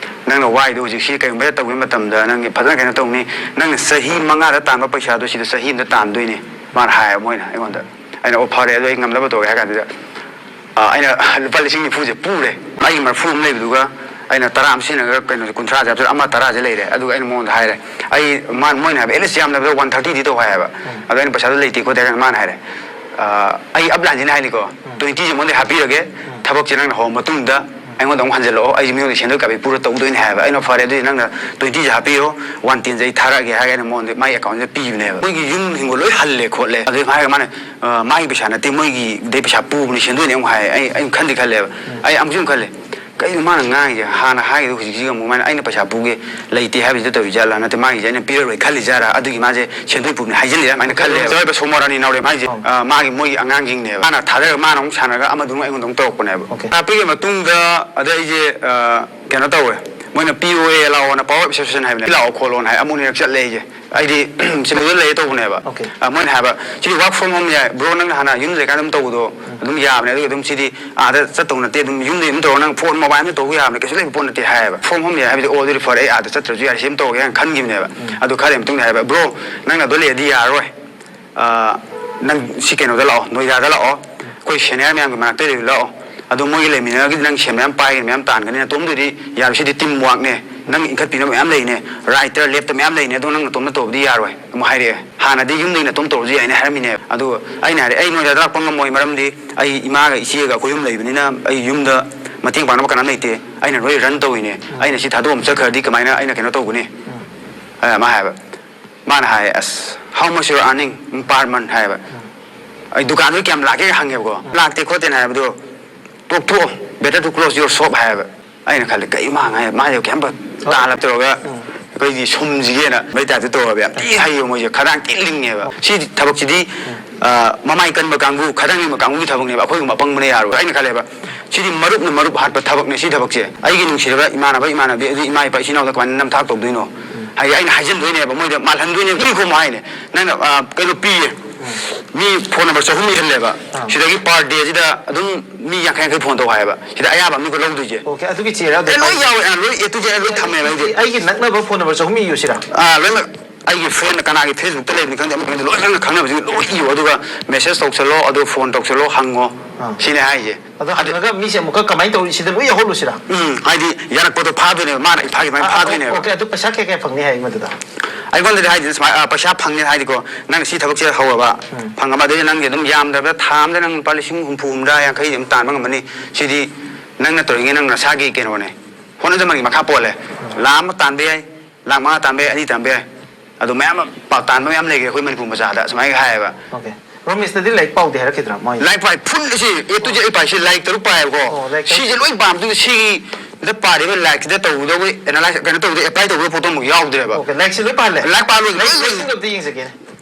ꯅꯪꯅ ꯋꯥꯏꯗꯣ ꯍꯧꯖꯤꯛ ꯁꯤ ꯀꯩꯒꯨꯝꯕ ꯇꯧꯕ ꯃꯇꯝꯗ ꯅꯪꯒꯤ ꯐꯖꯅ ꯀꯩꯅꯣ ꯇꯧꯅꯤ꯫ ꯅꯪꯅ ꯆꯍꯤ ꯃꯉꯥꯗ ꯇꯥꯟꯕ ꯄꯩꯁꯥꯗꯣ ꯁꯤꯗ ꯆꯍꯤ ꯑꯃꯗ ꯇꯥꯟꯗꯣꯏꯅꯦ", ꯃꯥꯅ ꯍꯥꯏꯌꯦꯕ ꯃꯣꯏꯅ ꯑꯩꯉꯣꯟꯗ꯫ ꯑꯩꯅ, "ꯑꯣ, ꯐꯔꯦ, ꯑꯗꯣ ꯑꯩ ꯉꯝꯅꯕ ꯇꯧꯔꯒꯦ" ꯍꯥꯏ ꯀꯥꯟꯗꯨꯗ, ꯑ, ꯑꯩꯅ ꯂꯨꯄꯥ ꯂꯤꯁꯤꯡ ꯅꯤꯐꯨꯁꯦ ꯄꯨꯔꯦ꯫ ꯑꯩꯒꯤ ꯃꯔꯤꯐꯨ ꯑꯃ ꯂꯩꯕꯗꯨꯒ ꯑꯩꯅ ꯇꯔꯥ ꯑꯃ ꯁꯤꯖꯤꯟꯅꯈ꯭ꯔꯒ, ꯀꯩꯅꯣꯁꯦ, ꯀꯨꯟꯊ꯭ꯔꯥꯁꯦ ꯍꯥꯞꯆꯤꯜꯂ ꯑꯃ ꯇꯔꯥꯁꯦ ꯂꯩꯔꯦ꯫ ꯑꯗꯨꯒ ꯑꯩꯅ ꯃꯉꯣꯟꯗ ꯍꯥꯏꯔꯦ, ꯑꯩ, ꯃꯥ-, ꯃꯣꯏꯅ ꯍꯥꯏꯕ, "ꯑꯦꯠ ꯂꯤꯁ ꯌꯥꯝꯗꯕꯗ ꯋꯥꯟ ꯊꯥꯔꯇꯤꯗꯤ ꯇꯧ" ꯍꯥꯏꯌꯦꯕ꯫ ꯑꯗꯣ ꯑꯩꯅ ꯄꯩꯁꯥꯗꯣ ꯂꯩꯇꯦ ꯈꯣꯠꯇꯦ ꯍꯥꯏ ꯀꯥꯟꯗ ꯃꯥꯅ ꯍꯥꯏꯔꯦ, ꯑ, ꯑꯩ ꯑꯞꯂꯥꯏꯟꯁꯤꯅ ꯍꯥꯏꯅꯤꯀꯣ, "ꯇ꯭ꯋꯦꯟꯇꯤꯁꯦ ꯃꯉꯣꯟꯗ ꯍꯥꯞꯄꯤꯔꯒꯦ, ꯊꯕꯛꯁꯦ ꯅꯪꯅ ꯍꯧꯔ ꯃꯇꯨꯡꯗ ꯑꯩꯉꯣꯟꯗ ꯑꯃꯨꯛ ꯍꯟꯖꯜꯂꯛꯑꯣ, ꯑꯩꯁꯦ ꯃꯤꯉꯣꯟꯗ ꯁꯦꯟꯗꯣꯏ ꯀꯥꯞꯄꯩ ꯄꯨꯔ ꯇꯧꯗꯣꯏꯅꯦ" ꯍꯥꯏꯌꯦꯕ꯫ ꯑꯩꯅ, "ꯐꯔꯦ, ꯑꯗꯨꯗꯤ ꯅꯪꯅ ꯇ꯭ꯋꯦꯟꯇꯤꯁꯦ ꯍꯥꯞꯄꯤꯔꯣ, ꯋꯥꯟ ꯇꯦꯟꯁꯦ ꯑꯩ ꯊꯥꯔꯛꯑꯒꯦ" ꯍꯥꯏꯔꯒ ꯑꯩꯅ ꯃꯉꯣꯟꯗ ꯃꯥꯒꯤ ꯑꯦꯀꯥꯎꯟꯁꯤꯗ ꯄꯤꯕꯅꯦꯕ꯫ ꯃꯣꯏꯒꯤ ꯌꯨꯝ ꯍꯤꯡꯒꯣꯜ ꯂꯣꯏ ꯍꯜꯂꯦ ꯈꯣꯠꯂꯦ꯫ ꯑꯗꯨ ꯍꯥꯏꯔꯒ ꯃꯥꯅ, ꯑ, "ꯃꯥꯒꯤ ꯄꯩꯁꯥ ꯅꯠꯇꯦ, ꯃꯣꯏꯒꯤꯗꯩ ꯄꯩꯁꯥ ꯄꯨꯕꯅꯤ, ꯁꯦꯟꯗꯣꯏꯅꯤ" ꯑꯃꯨꯛ ꯍꯥꯏ꯫ ꯑꯩ, ꯑꯩꯅ ꯈꯟꯗꯤ ꯈꯜꯂꯦꯕ꯫ ꯑꯩ ꯑꯃꯨꯛꯁꯨ ꯑꯃꯨꯛ ꯈꯜꯂꯦ, "ꯀꯩꯅꯣ ꯃꯥꯅ ꯉꯥꯡꯉꯤꯁꯦ? ꯍꯥꯟꯅ ꯍꯥꯏꯒꯤꯗꯨ ꯍꯧꯖꯤꯛꯁꯤꯒ ꯑꯃꯨꯛ ꯃꯥꯅ ꯑꯩꯅ ꯄꯩꯁꯥ ꯄꯨꯒꯦ ꯂꯩꯇꯦ ꯍꯥꯏꯕꯁꯤꯗ ꯇꯧꯔꯤ ꯖꯥꯠꯂꯥ? ꯅꯠꯇ꯭ꯔ ꯃꯥꯒꯤꯁꯦ ꯑꯩꯅ ꯄꯤꯔꯔꯣꯏ ꯈꯜꯂꯤ ꯖꯥꯠꯂꯥ? ꯑꯗꯨꯒꯤ ꯃꯥꯁꯦ ꯁꯦꯟꯗꯣꯏ ꯄꯨꯕꯅꯤ ꯍꯥꯏꯖꯤꯜꯂꯤ" ꯑꯗꯨꯃꯥꯏꯅ ꯈꯜꯂꯦꯕ꯫ ꯖꯋꯥꯏꯕ ꯁꯣꯃꯣꯔꯥꯅꯤ ꯅꯥꯎꯔꯦꯝ ꯍꯥꯏꯁꯦ, ꯑꯧ꯫ ꯑ, ꯃꯥꯒꯤ, ꯃꯣꯏꯒꯤ ꯑꯉꯥꯡꯁꯤꯡꯅꯦꯕ꯫ ꯃꯥꯅ ꯊꯥꯗꯔꯒ ꯃꯥꯅ ꯑꯃꯨꯛ ꯁꯥꯟꯅꯔꯒ ꯑꯃꯗꯨꯅ ꯑꯩꯉꯣꯟꯗ ꯑꯃꯨꯛ ꯇꯧꯔꯛꯄꯅꯦꯕ꯫ ꯑꯣꯀꯦ꯫ ꯇꯥꯛꯄꯤꯒꯤ ꯃꯇꯨꯡꯗ ꯑꯗꯩ ꯑꯩꯁꯦ, ꯑ, ꯀꯩꯅꯣ ꯇꯧꯋꯦ꯫ ꯃꯣꯏꯅ "ꯄꯤ ꯑꯣ ꯑꯦ ꯂꯥꯛꯑꯣꯅ", Power App Association ꯍꯥꯏꯕꯅꯦ, "ꯂꯥꯛꯑꯣ ꯈꯣꯠꯂꯣꯅ" ꯍꯥꯏ꯫ ꯑꯃꯨꯛ ꯑꯅꯤꯔꯛ ꯆꯠꯂꯦ ꯑꯩꯁꯦ꯫ ꯑꯩꯗꯤ ꯁꯤꯂꯣꯡꯗ ꯂꯩꯔꯦ ꯇꯧꯕꯅꯦꯕ꯫ ꯑꯣꯀꯦ꯫ ꯑ, ꯃꯣꯏꯅ ꯍꯥꯏꯕ, "ꯁꯤꯗꯤ work from home ꯌꯥꯏ, bro, ꯅꯪꯅ ꯍꯥꯟꯅ ꯌꯨꯝꯗ ꯂꯩꯀꯥꯟꯗ ꯑꯗꯨꯝ ꯇꯧꯕꯗꯣ ꯑꯗꯨꯝ ꯌꯥꯕꯅꯦ, ꯑꯗꯨꯒ ꯑꯗꯨꯝ ꯁꯤꯗꯤ ꯑꯥꯗ ꯆꯠꯇꯧ ꯅꯠꯇꯦ, ꯑꯗꯨꯝ ꯌꯨꯝꯗꯩ ꯑꯗꯨꯝ ꯇꯧꯔꯣ, ꯅꯪ phone mobile ꯑꯃ ꯇꯧꯕ ꯌꯥꯕꯅꯦ, ꯀꯩꯁꯨ ꯂꯩꯕ ꯄꯣꯠ ꯅꯠꯇꯦ" ꯍꯥꯏꯌꯦꯕ꯫ From home ꯌꯥꯏ ꯍꯥꯏꯕꯗꯤ, "ꯑꯣ, ꯑꯗꯨꯗꯤ ꯐꯔꯦ, ꯑꯩ ꯑꯥꯗ ꯆꯠꯇ꯭ꯔꯁꯨ ꯌꯥꯔꯦ, ꯁꯤ ꯑꯃ ꯇꯧꯔꯒꯦ" ꯍꯥꯏꯅ ꯈꯟꯈꯤꯕꯅꯦꯕ꯫ ꯑꯗꯨ ꯈꯔ ꯂꯩꯔ ꯃꯇꯨꯡꯗ ꯍꯥꯏꯕ, "Bro, ꯅꯪꯅ ꯑꯗꯨ ꯂꯩꯔꯗꯤ ꯌꯥꯔꯔꯣꯏ꯫ ꯑ, ꯅꯪ ꯁꯤ ꯀꯩꯅꯣꯗ ꯂꯥꯛꯑꯣ, ꯅꯣꯏꯗꯥꯗ ꯂꯥꯛꯑꯣ, ꯑꯩꯈꯣꯏ senior ꯃꯌꯥꯝꯒꯤ ꯃꯅꯥꯛꯇ ꯂꯩꯔꯨ ꯂꯥꯛꯑꯣ꯫ ꯑꯗꯣ ꯃꯣꯏꯒꯤ ꯂꯩꯃꯤꯟꯅꯔꯒꯗꯤ ꯅꯪ ꯁꯦꯟ ꯃꯌꯥꯝ ꯄꯥꯏꯒꯅꯤ, ꯃꯌꯥꯝ ꯇꯥꯟꯒꯅꯤ, ꯅꯇꯣꯝꯗꯗꯤ ꯌꯥꯔꯣꯏ, ꯁꯤꯗꯤ team work ꯅꯦ, ꯅꯪ ꯏꯟꯈꯠꯄꯤꯅꯕ ꯃꯌꯥꯝ ꯂꯩꯅꯦ, right ꯇ left ꯇ ꯃꯌꯥꯝ ꯂꯩꯅꯦ, ꯑꯗꯣ ꯅꯪ ꯅꯇꯣꯝꯇ ꯇꯧꯕꯗꯤ ꯌꯥꯔꯣꯏ" ꯑꯃꯨꯛ ꯍꯥꯏꯔꯛꯑꯦ꯫ ꯍꯥꯟꯅꯗꯤ ꯌꯨꯝꯗꯒꯤ ꯅꯇꯣꯝ ꯇꯧꯔꯁꯨ ꯌꯥꯏꯅ ꯍꯥꯏꯔꯝꯃꯤꯅꯦꯕ꯫ ꯑꯗꯨ ꯑꯩꯅ ꯍꯥꯏꯔꯦ, "ꯑꯩ ꯅꯣꯏꯗꯥꯗ ꯂꯥꯛꯄ ꯉꯝꯃꯣꯏ, ꯃꯔꯝꯗꯤ ꯑꯩ ꯏꯃꯥꯒ ꯏꯆꯦꯒ ꯑꯩꯈꯣꯏ ꯑꯍꯨꯝ ꯂꯩꯕꯅꯤꯅ ꯑꯩ ꯌꯨꯝꯗ ꯃꯇꯦꯡ ꯄꯥꯡꯅꯕ ꯀꯅꯥꯝ ꯂꯩꯇꯦ, ꯑꯩꯅ ꯂꯣꯏ run ꯇꯧꯔꯤꯅꯦ, ꯑꯩꯅ ꯁꯤ ꯊꯥꯗꯣꯛꯑꯝ ꯆꯠꯈ꯭ꯔꯗꯤ ꯀꯃꯥꯏꯅ ꯑꯩꯅ ꯀꯩꯅꯣ ꯇꯧꯒꯅꯤ?" ꯑ, ꯃꯥ ꯍꯥꯏꯕ꯫ ꯃꯥꯅ ꯍꯥꯏ, "ꯑꯁ, how much you earning per month?" ꯍꯥꯏꯌꯦꯕ꯫ "ꯑꯩ ꯗꯨꯀꯥꯟꯗꯨ ꯀꯌꯥꯝ ꯂꯥꯛꯀꯦ?" ꯍꯪꯉꯦꯕꯀꯣ꯫ "ꯂꯥꯛꯇꯦ ꯈꯣꯠꯇꯦꯅ" ꯍꯥꯏꯕꯗꯣ, "ꯇꯣꯛꯊꯣꯛꯑꯣ, better to close your shop" ꯍꯥꯏꯌꯦꯕ꯫ ꯑꯩꯅ ꯈꯜꯂꯦ, "ꯀꯩ ꯃꯥ ꯉꯥꯏ ꯃꯥꯁꯦ ꯀꯌꯥꯝꯕ ꯇꯥꯜꯂꯞ ꯇꯧꯔꯒ ꯑꯩꯈꯣꯏꯒꯤ ꯁꯨꯝꯁꯤꯒꯦꯅ" ꯃꯩ ꯇꯥꯏꯞꯇ ꯇꯧꯔꯕ꯫ ꯌꯥꯝ ꯊꯤ ꯍꯩꯌꯦꯕ ꯃꯣꯏꯁꯦ, ꯈꯗꯥꯡ ꯊꯤ ꯂꯤꯡꯉꯦꯕ꯫ ꯁꯤ ꯊꯕꯛꯁꯤꯗꯤ, ꯑ, ꯃꯃꯥꯏ ꯀꯟꯕ ꯀꯥꯡꯕꯨ, ꯈꯗꯥꯡ ꯂꯤꯡꯕ ꯀꯥꯡꯕꯨꯒꯤ ꯊꯕꯛꯅꯦꯕ, ꯑꯩꯈꯣꯏꯒꯨꯝꯕ ꯑꯄꯪꯕꯅ ꯌꯥꯔꯣꯏ꯫ ꯑꯩꯅ ꯈꯜꯂꯦꯕ, ꯁꯤꯗꯤ ꯃꯔꯨꯞꯅ ꯃꯔꯨꯞ ꯍꯥꯠꯄ ꯊꯕꯛꯅꯦ ꯁꯤ ꯊꯕꯛꯁꯦ꯫ ꯑꯩꯒꯤ ꯅꯨꯡꯁꯤꯔꯕ ꯏꯃꯥꯟꯅꯕ, ꯏꯃꯥꯟꯅꯕꯤ, ꯑꯗꯨ ꯏꯃꯥ ꯏꯄꯥ ꯏꯆꯤꯟ ꯏꯅꯥꯎꯗ ꯀꯃꯥꯏꯅ ꯅꯝꯊꯥꯛ ꯇꯧꯗꯣꯏꯅꯣ? ꯍꯥꯏꯗꯤ ꯑꯩꯅ ꯍꯥꯏꯖꯤꯟꯗꯣꯏꯅꯦꯕ, ꯃꯣꯏꯗ ꯃꯥꯜꯍꯟꯗꯣꯏꯅꯦꯕ꯫ ꯃꯤ ꯈꯨꯝꯃꯣ ꯍꯥꯏꯅꯦ, ꯅꯪꯅ, ꯑ, ꯀꯩꯅꯣ ꯄꯤꯌꯦ, ꯃꯤ ꯐꯣꯟ ꯅꯝꯕꯔ ꯆꯍꯨꯝ ꯏꯍꯜꯂꯦꯕ꯫ ꯑꯥ꯫ ꯁꯤꯗꯒꯤ per day ꯁꯤꯗ ꯑꯗꯨꯝ ꯃꯤ ꯌꯥꯡꯈꯩ ꯌꯥꯡꯈꯩ ꯐꯣꯟ ꯇꯧ ꯍꯥꯏꯌꯦꯕ꯫ ꯁꯤꯗ ꯑꯌꯥꯕ ꯑꯃꯅꯤꯀꯣ ꯂꯧꯗꯣꯏꯁꯦ꯫ ꯑꯣꯀꯦ, ꯑꯗꯨꯒꯤ ꯆꯦꯔꯥ ꯑꯗꯨꯝ ꯑꯦ, ꯂꯣꯏ ꯄꯥꯏ-, ꯌꯥꯎꯋꯦ, ꯑ, ꯂꯣꯏ A to Z ꯂꯣꯏ ꯊꯝꯃꯦꯕ ꯑꯩꯗꯤ꯫ ꯑꯩꯒꯤ ꯅꯛꯅꯕ ꯐꯣꯟ ꯅꯝꯕꯔ ꯆꯍꯨꯝ ꯏꯌꯨ ꯁꯤꯔꯥ? ꯑꯥ, ꯂꯣꯏꯅꯃꯛ ꯑꯩꯒꯤ friend ꯀꯅꯥꯒꯤ Facebook ꯇ ꯂꯩꯕꯅꯤ ꯈꯪꯗꯦ, ꯑꯃ ꯈꯪꯗꯦ, ꯂꯣꯏ ꯅꯪꯅ ꯈꯪꯅꯕꯁꯤꯡ ꯂꯣꯏ ꯏꯌꯨ, ꯑꯗꯨꯒ message ꯇꯧꯁꯜꯂꯣ, ꯑꯗꯨ phone ꯇꯧꯁꯜꯂꯣ, ꯍꯪꯉꯣ꯫ ꯑꯥ꯫ ꯁꯤꯅꯦ ꯍꯥꯏꯁꯦ꯫ ꯑꯗꯣ ꯑꯗꯨ ꯍꯪꯉꯒ ꯃꯤꯁꯦ ꯑꯃꯨꯛꯀ ꯀꯃꯥꯏꯅ ꯇꯧꯔꯤ? ꯁꯤꯗ ꯂꯣꯏ ꯌꯥꯎꯍꯜꯂꯨꯁꯤꯔꯥ? ꯎꯝ, ꯍꯥꯏꯗꯤ ꯌꯥꯔꯛꯄꯗꯣ ꯐꯥꯗꯣꯏꯅꯦꯕ, ꯃꯥꯅ ꯏꯐꯥꯒꯤ ꯃꯥꯏ ꯑꯥ, ꯐꯥꯗꯣꯏꯅꯦꯕ꯫ ꯑꯣꯀꯦ, ꯑꯗꯨ ꯄꯩꯁꯥ ꯀꯌꯥ ꯀꯌꯥ ꯐꯪꯅꯤ ꯍꯥꯏ ꯃꯗꯨꯗ? ꯑꯩꯉꯣꯟꯗꯗꯤ ꯍꯥꯏꯗꯤ ꯁꯨꯃꯥꯏ-, ꯑ, ꯄꯩꯁꯥ ꯐꯪꯅꯤ ꯍꯥꯏꯗꯤꯀꯣ, ꯅꯪ ꯁꯤ ꯊꯕꯛꯁꯦ ꯍꯧꯔꯕ, ꯎꯝ꯫ ꯐꯪꯉꯕ, ꯑꯗꯩꯗꯤ ꯅꯪꯒꯤ ꯑꯗꯨꯝ ꯌꯥꯝꯗ꯭ꯔꯕꯗ ꯊꯥ ꯑꯃꯗ ꯅꯪ ꯂꯨꯄꯥ ꯂꯤꯁꯤꯡ ꯍꯨꯝꯐꯨ, ꯍꯨꯝꯗ꯭ꯔꯥ, ꯌꯥꯡꯈꯩ ꯑꯗꯨꯝ ꯇꯥꯟꯕ ꯉꯝꯃꯅꯤ꯫ ꯁꯤꯗꯤ ꯅꯪꯅ ꯇꯧꯔꯤꯉꯩ ꯅꯪ ꯅꯁꯥꯒꯤ ꯀꯩꯅꯣꯅꯦ, ꯍꯣꯠꯅꯖꯃꯟꯒꯤ ꯃꯈꯥ ꯄꯣꯜꯂꯦ꯫ ꯎꯝ꯫ ꯂꯥꯈ ꯑꯃ ꯇꯥꯟꯕ ꯌꯥꯏ, ꯂꯥꯈ ꯃꯉꯥ ꯇꯥꯟꯕ ꯌꯥꯏ, ꯑꯅꯤ ꯇꯥꯟꯕ ꯌꯥꯏ꯫ ꯑꯗꯨ ꯃꯌꯥꯝ ꯑꯃ ꯄꯥ-, ꯇꯥꯟꯕ ꯃꯌꯥꯝ ꯂꯩꯈ꯭ꯔꯦ ꯑꯩꯈꯣꯏ ꯃꯅꯤꯄꯨꯔ ꯃꯆꯥꯗ, ꯁꯨꯃꯥꯏꯅ ꯍꯥꯏꯌꯦꯕ꯫ ꯑꯣꯀꯦ꯫ ꯔꯣꯃꯦꯁꯇꯗꯤ ꯂꯥꯏꯔꯤꯛ ꯄꯥꯎꯗꯦ ꯍꯥꯏꯔꯛꯈꯤꯗ꯭ꯔꯥ ꯃꯣꯏ? ꯂꯥꯏꯔꯤꯛ ꯄꯥꯏ, full ꯑꯁꯤ A to Z ꯑꯣ꯫ ꯑꯩ ꯄꯥꯏ, ꯁꯤ ꯂꯥꯏꯔꯤꯛ ꯇꯔꯨꯛ ꯄꯥꯏꯌꯦꯕꯀꯣ꯫ ꯑꯣ, ꯂꯥꯏꯔꯤꯛ ꯇꯔꯨꯛ꯫ ꯁꯤꯁꯦ ꯂꯣꯏ ꯄꯥꯕꯗꯨꯗ ꯁꯤꯒꯤꯗ ꯄꯥꯔꯤꯕ ꯂꯥꯏꯔꯤꯛꯁꯤꯗ ꯇꯧꯒꯗꯧꯕ analyze, ꯀꯩꯅꯣ ꯇꯧꯕꯗ apply ꯇꯧꯒꯗꯧꯕ ꯄꯣꯠꯇꯣ ꯑꯃꯨꯛ ꯌꯥꯎꯗ꯭ꯔꯦꯕ꯫ ꯑꯣꯀꯦ, ꯂꯥꯏꯔꯤꯛꯁꯦ ꯂꯣꯏ ꯄꯥꯍꯜꯂꯦ? ꯂꯥꯏꯔꯤꯛ ꯄꯥ ꯂꯣꯏ-, ꯂꯣꯏ-, ꯂꯣꯏ-, ꯂꯣꯏ-, ꯑꯝꯇ ꯌꯦꯡꯖꯒꯦꯅꯦ꯫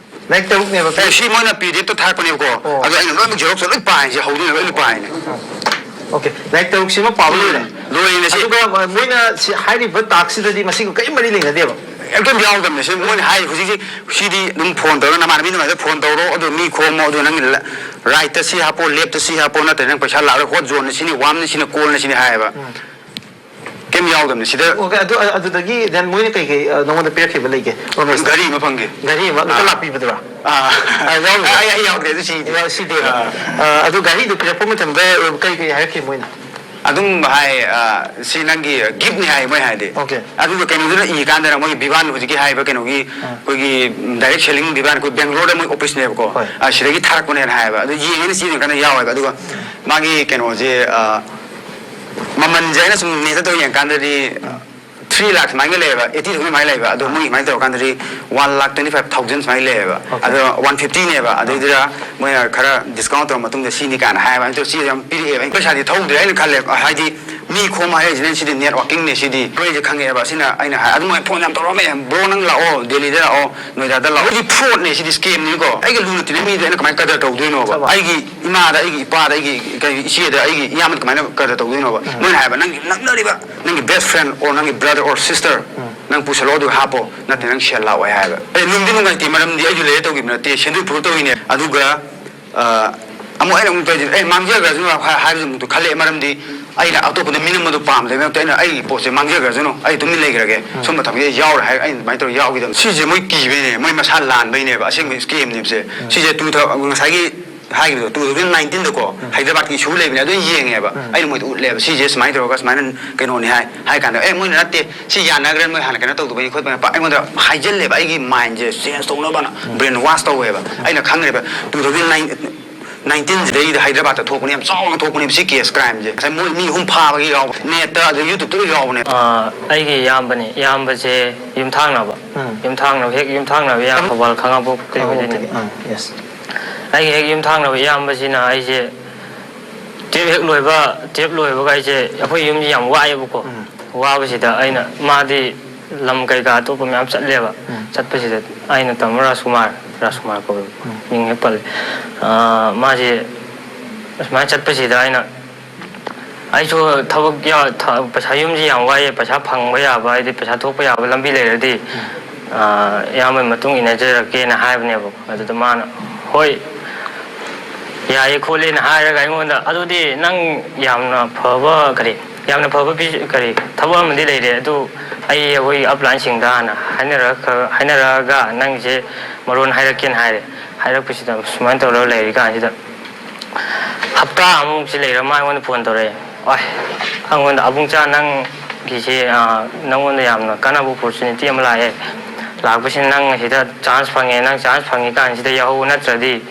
ꯂꯥꯏꯔꯤꯛ ꯇꯔꯨꯛꯅꯦꯕ꯫ ꯑꯦ, ꯁꯤ ꯃꯣꯏꯅ P D F ꯇ ꯊꯥꯔꯛꯄꯅꯦꯕꯀꯣ꯫ ꯑꯣ꯫ ꯑꯗꯣ ꯑꯩꯅ ꯂꯣꯏꯅꯃꯛ xerox ꯇ ꯂꯣꯏ ꯄꯥꯏꯅꯦ, ꯁꯤ ꯍꯧꯗꯣꯏꯅꯦ, ꯂꯣꯏ ꯄꯥꯏꯅꯦ꯫ ꯑꯣꯀꯦ, ꯂꯥꯏꯔꯤꯛ ꯇꯔꯨꯛꯁꯤꯃ ꯄꯥꯕ ꯂꯣꯏꯔꯦ? ꯎꯝ, ꯂꯣꯏꯔꯦꯅꯦ ꯁꯤ꯫ ꯑꯗꯨꯒ, ꯑ, ꯃꯣꯏꯅ ꯁꯤ ꯍꯥꯏꯔꯤꯕ task ꯁꯤꯗꯗꯤ ꯃꯁꯤꯒ ꯀꯔꯤꯝ ꯃꯔꯤ ꯂꯩꯅꯗꯦꯕ? ꯀꯩꯝ ꯌꯥꯎꯗꯕꯅꯦ꯫ ꯁꯤ ꯃꯣꯏꯅ ꯍꯥꯏ ꯍꯧꯖꯤꯛꯁꯤ, ꯁꯤꯗꯤ ꯑꯗꯨꯝ phone ꯇꯧꯔꯒ ꯅꯃꯥꯟꯅꯕꯤ ꯅꯃꯥꯟꯅꯕꯗ phone ꯇꯧꯔꯣ, ꯑꯗꯨ ꯃꯤ ꯈꯣꯝꯃꯣ, ꯑꯗꯨ ꯅꯪꯒꯤ ꯂ-, right ꯇ ꯁꯤ ꯍꯥꯞꯄꯣ, left ꯇ ꯁꯤ ꯍꯥꯞꯄꯣ, ꯅꯠꯇ꯭ꯔꯗꯤ ꯅꯪ ꯄꯩꯁꯥ ꯂꯥꯛꯑꯔꯣꯏ, hot zone ꯅ ꯁꯤꯅꯤ, warm ꯅ ꯁꯤꯅꯤ, cold ꯅ ꯁꯤꯅꯤ ꯍꯥꯏꯌꯦꯕ꯫ ꯎꯝ꯫ ꯀꯩꯝ ꯌꯥꯎꯗꯕꯅꯦ ꯁꯤꯗ꯫ ꯑꯣꯀꯦ, ꯑꯗꯨ, ꯑ-, ꯑꯗꯨꯗꯒꯤ then ꯃꯣꯏꯅ ꯀꯩ ꯀꯩ, ꯑ, ꯅꯉꯣꯟꯗ ꯄꯤꯔꯛꯈꯤꯕ ꯂꯩꯒꯦ, ꯔꯣꯃꯦꯁꯇ? ꯘꯔꯤ ꯑꯃ ꯐꯪꯒꯦ꯫ ꯘꯔꯤ ꯑꯃ, ꯂꯨꯄꯥ ꯑꯥ꯫ ꯂꯥꯛ ꯄꯤꯕꯗꯨꯔꯥ? ꯑꯥ꯫ ꯑ, ꯌꯥꯎꯗꯕ꯭ꯔꯥ? ꯑꯩ, ꯑꯩ ꯌꯥꯎꯗꯦ, ꯑꯗꯨ ꯁꯤꯗꯦ꯫ ꯌꯥꯎ-, ꯁꯤꯗꯦꯕ꯫ ꯑꯥ꯫ ꯑ, ꯑꯗꯨ ꯘꯔꯤꯗꯨ ꯄꯤꯔꯛꯄ ꯃꯇꯝꯗ, ꯑ, ꯀꯩ ꯀꯩ ꯍꯥꯏꯔꯛꯈꯤ ꯃꯣꯏꯅ? ꯑꯗꯨꯝ ꯍꯥꯏ, ꯑ, ꯁꯤ ꯅꯪꯒꯤ gift ꯅꯤ ꯍꯥꯏ ꯃꯣꯏ ꯍꯥꯏꯗꯤ꯫ ꯑꯣꯀꯦ꯫ ꯑꯗꯨꯒ ꯀꯩꯅꯣꯗꯨꯅ ꯏ ꯀꯥꯟꯗꯅ ꯃꯣꯏꯒꯤ ꯚꯤꯚꯥꯟ ꯍꯧꯖꯤꯛꯀꯤ ꯍꯥꯏꯕ ꯀꯩꯅꯣꯒꯤ ꯑꯥ꯫ ꯑꯩꯈꯣꯏꯒꯤ direct selling ꯚꯤꯚꯥꯟ ꯑꯩꯈꯣꯏ ꯕꯦꯡꯒ꯭ꯂꯣꯔꯗ ꯃꯣꯏ office ꯅꯦꯕꯀꯣ꯫ ꯍꯣꯏ꯫ ꯑ, ꯁꯤꯗꯒꯤ ꯊꯥꯔꯛꯄꯅꯦꯅ ꯍꯥꯏꯌꯦꯕ꯫ ꯑꯗꯨ ꯌꯦꯡꯉꯦꯅ ꯆꯦ ꯀꯥꯟꯗ ꯌꯥꯎꯋꯦꯕ꯫ ꯑꯗꯨꯒ ꯃꯥꯒꯤ ꯀꯩꯅꯣꯁꯦ, ꯑ, ꯃꯃꯜꯁꯦ ꯑꯩꯅ ꯁꯨꯝ net ꯇ ꯇꯧꯔ ꯌꯦꯡꯀꯥꯟꯗꯗꯤ, ꯑ, ꯎꯝ꯫ ꯊ꯭ꯔꯤ ꯂꯥꯛ ꯁꯨꯃꯥꯏꯅ ꯂꯩꯌꯦꯕ, ꯑꯩꯠꯇꯤ ꯊꯥꯎꯖꯟ ꯁꯨꯃꯥꯏꯅ ꯂꯩꯕ, ꯑꯗꯣ ꯃꯣꯏ ꯁꯨꯃꯥꯏꯅ ꯇꯧꯔꯀꯥꯟꯗꯗꯤ ꯋꯥꯟ ꯂꯥꯛ ꯇ꯭ꯋꯦꯟꯇꯤ ꯐꯥꯏꯚ ꯊꯥꯎꯖꯟ ꯁꯨꯃꯥꯏꯅ ꯂꯩꯌꯦꯕ꯫ ꯑꯗꯣ ꯋꯥꯟ ꯐꯤꯐꯇꯤꯅꯦꯕ, ꯑꯗꯨꯏꯗꯨꯗ ꯃꯣꯏꯅ ꯈꯔ ꯗꯤꯁꯀꯥꯎꯟ ꯇꯧꯔ ꯃꯇꯨꯡꯗ ꯁꯤꯅꯤ ꯀꯥꯏꯅ ꯍꯥꯏꯕ, ꯑꯗꯨ ꯆꯦ ꯌꯥꯝ ꯄꯤꯔꯛꯑꯦꯕ꯫ ꯑꯩ ꯄꯩꯁꯥꯗꯤ ꯊꯧꯗ꯭ꯔꯦ, ꯑꯩꯅ ꯈꯜꯂꯦ, ꯍꯥꯏꯗꯤ ꯃꯤ ꯈꯣꯝ ꯍꯥꯏꯔꯛꯏꯁꯤꯅ ꯁꯤꯗꯤ ꯅꯦꯠꯋꯥꯔꯀꯤꯡꯅꯦ ꯁꯤꯗꯤ꯫ ꯑꯩꯁꯦ ꯈꯪꯉꯛꯑꯦꯕ, ꯁꯤꯅ ꯑꯩꯅ ꯍꯥꯏ, ꯑꯗꯨꯃꯥꯏꯅ ꯐꯣꯟ ꯌꯥꯝ ꯇꯧꯔꯛꯑꯝꯃꯦ, "ꯕ꯭ꯔꯣ, ꯅꯪ ꯂꯥꯛꯑꯣ, ꯗꯦꯜꯂꯤꯗ ꯂꯥꯛꯑꯣ, ꯅꯣꯏꯗꯥꯗ ꯂꯥꯛꯑꯣ, ꯁꯤꯗꯤ ꯐ꯭ꯔꯣꯗꯅꯦ, ꯁꯤꯗꯤ ꯁ꯭ꯀꯦꯝꯅꯤꯀꯣ꯫ ꯑꯩꯒ ꯂꯨꯅ ꯇꯤꯟꯅꯕ ꯃꯤꯗꯨꯗ ꯑꯩꯅ ꯀꯃꯥꯏꯅ ꯀꯗꯔ ꯇꯧꯗꯣꯏꯅꯣꯕ? ꯑꯩꯒꯤ ꯏꯃꯥꯗ, ꯑꯩꯒꯤ ꯏꯄꯥꯗ, ꯑꯩꯒꯤ ꯀꯩ ꯏꯆꯦꯗ, ꯑꯩꯒꯤ ꯏꯌꯥꯝꯕꯗ ꯀꯃꯥꯏꯅ ꯀꯗꯔ ꯇꯧꯗꯣꯏꯅꯣꯕ?" ꯃꯣꯏꯅ ꯍꯥꯏꯕ, "ꯅꯪꯒꯤ ꯅꯛꯅꯔꯤꯕ ꯅꯪꯒꯤ ꯕꯦꯁ ꯐ꯭ꯔꯦꯟ ꯑꯣꯔ ꯅꯪꯒꯤ ꯕ꯭ꯔꯗꯔ ꯑꯣꯔ ꯁꯤꯁꯇꯔ ꯅꯪ ꯄꯨꯁꯜꯂꯣ, ꯑꯗꯨꯒ ꯍꯥꯞꯄꯣ, ꯅꯠꯇꯦ ꯅꯪ ꯁꯦꯜ ꯂꯥꯛꯑꯣꯏ" ꯍꯥꯏꯕ꯫ ꯑꯩ ꯅꯨꯡꯗꯤ ꯅꯨꯡꯉꯥꯏꯇꯦ, ꯃꯔꯝꯗꯤ ꯑꯩꯁꯨ ꯂꯩꯔ ꯇꯧꯈꯤꯕ ꯅꯠꯇꯦ, ꯁꯦꯟꯗꯣꯏ ꯄꯨꯔ ꯇꯧꯔꯤꯅꯦ꯫ ꯑꯗꯨꯒ ꯑ, ꯑꯃꯨꯛ ꯑꯩꯅ ꯑꯃꯨꯛ ꯇꯧꯔꯤꯁꯦ, "ꯑꯦ, ꯃꯥꯡꯖꯈ꯭ꯔꯁꯅꯨ" ꯍꯥꯏ-, ꯍꯥꯏꯕꯗꯨ ꯑꯃꯨꯛꯇ ꯈꯜꯂꯦ, ꯃꯔꯝꯗꯤ ꯑꯩꯅ ꯑꯇꯣꯞꯄꯗ ꯃꯤꯅꯝꯕꯗꯣ ꯄꯥꯝꯗꯕꯩ ꯃꯔꯛꯇ ꯑꯩꯅ ꯑꯩꯒꯤ ꯄꯣꯠꯁꯦ ꯃꯥꯡꯖꯈ꯭ꯔꯁꯅꯨ, ꯑꯩ ꯇꯨꯃꯤꯟ ꯂꯩꯈ꯭ꯔꯒꯦ, ꯁꯨꯝꯕ ꯊꯕꯛꯁꯦ ꯌꯥꯎꯔꯦ ꯍꯥꯏꯔꯒ ꯑꯩꯅ ꯑꯗꯨꯃꯥꯏꯅ ꯇꯧꯔ ꯌꯥꯎꯈꯤꯗꯕꯅꯤ꯫ ꯁꯤꯁꯦ ꯃꯣꯏ ꯀꯤꯕꯩꯅꯦ, ꯃꯣꯏ ꯃꯁꯥ ꯂꯥꯟꯕꯩꯅꯦꯕ, ꯑꯁꯦꯡꯕ ꯁ꯭ꯀꯦꯝꯅꯦꯕꯁꯦ꯫ ꯁꯤꯁꯦ ꯇꯨ ꯊꯥꯎ-, ꯉꯁꯥꯏꯒꯤ ꯍꯥꯏꯈꯤꯕꯗꯣ, ꯇꯨ ꯊꯥꯎꯖꯟ ꯅꯥꯏꯟꯇꯤꯟꯗꯀꯣ ꯍꯥꯏꯗ꯭ꯔꯕꯥꯗꯀꯤ ꯏꯁꯨ ꯂꯩꯕꯅꯦ, ꯑꯗꯨ ꯑꯩꯅ ꯌꯦꯡꯉꯦꯕ꯫ ꯑꯩꯅ ꯃꯣꯏꯗ ꯎꯠꯂꯦꯕ, "ꯁꯤꯁꯦ ꯁꯨꯃꯥꯏꯅ ꯇꯧꯔꯒ ꯁꯨꯃꯥꯏꯅ ꯀꯩꯅꯣꯅꯤ" ꯍꯥꯏ, ꯍꯥꯏ ꯀꯥꯟꯗ, "ꯑꯦ, ꯃꯣꯏꯅ ꯅꯠꯇꯦ, ꯁꯤ ꯌꯥꯅꯈ꯭ꯔꯦ, ꯃꯣꯏ ꯍꯥꯟꯅ ꯀꯩꯅꯣ ꯇꯧꯗꯕꯒꯤ ꯈꯣꯠꯄꯒꯤ", ꯑꯩꯉꯣꯟꯗ ꯍꯥꯏꯖꯜꯂꯦꯕ, ꯑꯩꯒꯤ ꯃꯥꯏꯟꯁꯦ ꯆꯦꯟꯖ ꯇꯧꯅꯕꯅ ꯕ꯭ꯔꯦꯟ ꯋꯥꯁ ꯇꯧꯋꯦꯕ꯫ ꯑꯩꯅ ꯈꯪꯈ꯭ꯔꯦꯕ, ꯇꯨ ꯊꯥꯎꯖꯟ ꯅꯥꯏꯟꯇꯤꯟꯁꯤꯗꯩꯗ ꯍꯥꯏꯗ꯭ꯔꯕꯥꯗꯇ ꯊꯣꯛꯄꯅꯦ, ꯌꯥꯝ ꯆꯥꯎꯅ ꯊꯣꯛꯄꯅꯦꯕ ꯁꯤ ꯀꯦꯁ ꯀ꯭ꯔꯥꯏꯝꯁꯦ꯫ ꯉꯁꯥꯏ ꯃꯣꯏ ꯃꯤ ꯑꯍꯨꯝ ꯐꯥꯕꯒꯤ ꯌꯥꯎꯕ, ꯅꯦꯠꯇ ꯑꯗꯩ ꯌꯨꯇ꯭ꯌꯨꯕꯇ ꯂꯣꯏ ꯌꯥꯎꯕꯅꯦ꯫ ꯑꯥ, ꯑꯩꯒꯤ ꯏꯌꯥꯝꯕꯅꯦ, ꯏꯌꯥꯝꯕꯁꯦ ꯌꯨꯝꯊꯪꯅꯕ, ꯌꯨꯝꯊꯪꯅꯕ, ꯍꯦꯛ ꯌꯨꯝꯊꯪꯅꯕ ꯏꯌꯥꯝꯕ, ꯊꯧꯕꯥꯜ ꯈꯥꯉꯕꯣꯛꯇꯒꯤ ꯑꯣꯏꯗꯣꯏꯅꯦ꯫ ꯑꯥ, ꯌꯦꯁ꯫ ꯑꯩꯒꯤ ꯍꯦꯛ ꯌꯨꯝꯊꯪꯅꯕ ꯏꯌꯥꯝꯕꯁꯤꯅ ꯑꯩꯁꯦ ꯇꯨꯌꯦꯜꯞ ꯍꯦꯛ ꯂꯣꯏꯕ, ꯇꯨꯌꯦꯜꯞ ꯂꯣꯏꯕꯒ ꯑꯩꯁꯦ, ꯑꯩꯈꯣꯏ ꯌꯨꯝꯁꯤ ꯌꯥꯝ ꯋꯥꯏꯑꯦꯕꯀꯣ꯫ ꯋꯥꯕꯁꯤꯗ ꯑꯩꯅ, ꯃꯥꯗꯤ ꯂꯝ ꯀꯩꯀꯥ ꯑꯇꯣꯞꯄ ꯃꯌꯥꯝ ꯆꯠꯂꯦꯕ꯫ ꯆꯠꯄꯁꯤꯗ ꯑꯩꯅ ꯇꯥꯃꯣ ꯔꯥꯖꯀꯨꯃꯥꯔ, ꯔꯥꯖꯀꯨꯃꯥꯔ ꯀꯧꯋꯦꯕ, ꯃꯤꯡ ꯍꯦꯛ ꯄꯜꯂꯦ꯫ ꯑꯥ, ꯃꯥꯁꯦ ꯑꯁꯨꯃꯥꯏꯅ ꯆꯠꯄꯁꯤꯗ ꯑꯩꯅ, ꯑꯩꯁꯨ ꯊꯕꯛ ꯌꯥ-, ꯊ-, ꯄꯩꯁꯥ, ꯌꯨꯝꯁꯤ ꯌꯥꯝ ꯋꯥꯏꯑꯦ, ꯄꯩꯁꯥ ꯐꯪꯕ ꯌꯥꯕ, ꯍꯥꯏꯗꯤ ꯄꯩꯁꯥ ꯊꯣꯛꯄ ꯌꯥꯕ ꯂꯝꯕꯤ ꯂꯩꯔꯗꯤ, ꯑꯥ, ꯏꯌꯥꯝꯕꯒꯤ ꯃꯇꯨꯡ ꯏꯟꯅꯖꯔꯛꯀꯦꯅ ꯍꯥꯏꯕꯅꯦꯕꯀꯣ꯫ ꯑꯗꯨꯗ ꯃꯥꯅ, "ꯍꯣꯏ, ꯌꯥꯏꯌꯦ ꯈꯣꯠꯂꯦꯅ" ꯍꯥꯏꯔꯒ ꯑꯩꯉꯣꯟꯗ, "ꯑꯗꯨꯗꯤ ꯅꯪ ꯌꯥꯝꯅ ꯐꯕ, ꯀꯔꯤ, ꯌꯥꯝꯅ ꯐꯕ ꯕꯤꯖ-, ꯀꯔꯤ, ꯊꯕꯛ ꯑꯃꯗꯤ ꯂꯩꯔꯦ, ꯑꯗꯨ ꯑꯩ ꯑꯩꯈꯣꯏ ꯑꯞꯂꯥꯏꯟꯁꯤꯡꯗ ꯍꯥꯟꯅ ꯍꯥꯏꯅꯔꯒ, ꯍꯥꯏꯅꯔꯛꯑꯒ ꯅꯪꯁꯦ ꯃꯔꯣꯟ ꯍꯥꯏꯔꯛꯀꯦꯅ" ꯍꯥꯏꯔꯦ꯫ ꯍꯥꯏꯔꯛꯄꯁꯤꯗ ꯁꯨꯃꯥꯏꯅ ꯇꯧꯔꯒ ꯂꯩꯔꯤꯀꯥꯟꯁꯤꯗ ꯍꯞꯇꯥ ꯑꯃꯃꯨꯛꯁꯤ ꯂꯩꯔꯒ ꯃꯥ ꯑꯩꯉꯣꯟꯗ ꯐꯣꯟ ꯇꯧꯔꯛꯑꯦ꯫ "ꯑꯁ, ꯑꯩꯉꯣꯟꯗ, ꯑꯕꯨꯡꯆꯥ, ꯅꯪꯒꯤꯁꯦ, ꯑꯥ, ꯅꯪꯉꯣꯟꯗ ꯌꯥꯝꯅ ꯀꯥꯟꯅꯕ ꯑꯣꯄꯣꯔꯆꯨꯅꯤꯇꯤ ꯑꯃ ꯂꯥꯛꯑꯦ꯫ ꯂꯥꯛꯄꯁꯤꯅ ꯅꯪ ꯑꯁꯤꯗ ꯆꯥꯟꯁ ꯐꯪꯉꯦ, ꯅꯪ ꯆꯥꯟꯁ ꯐꯪꯉꯤꯀꯥꯟꯁꯤꯗ ꯌꯥꯍꯧ, ꯅꯠꯇ꯭ꯔꯗꯤ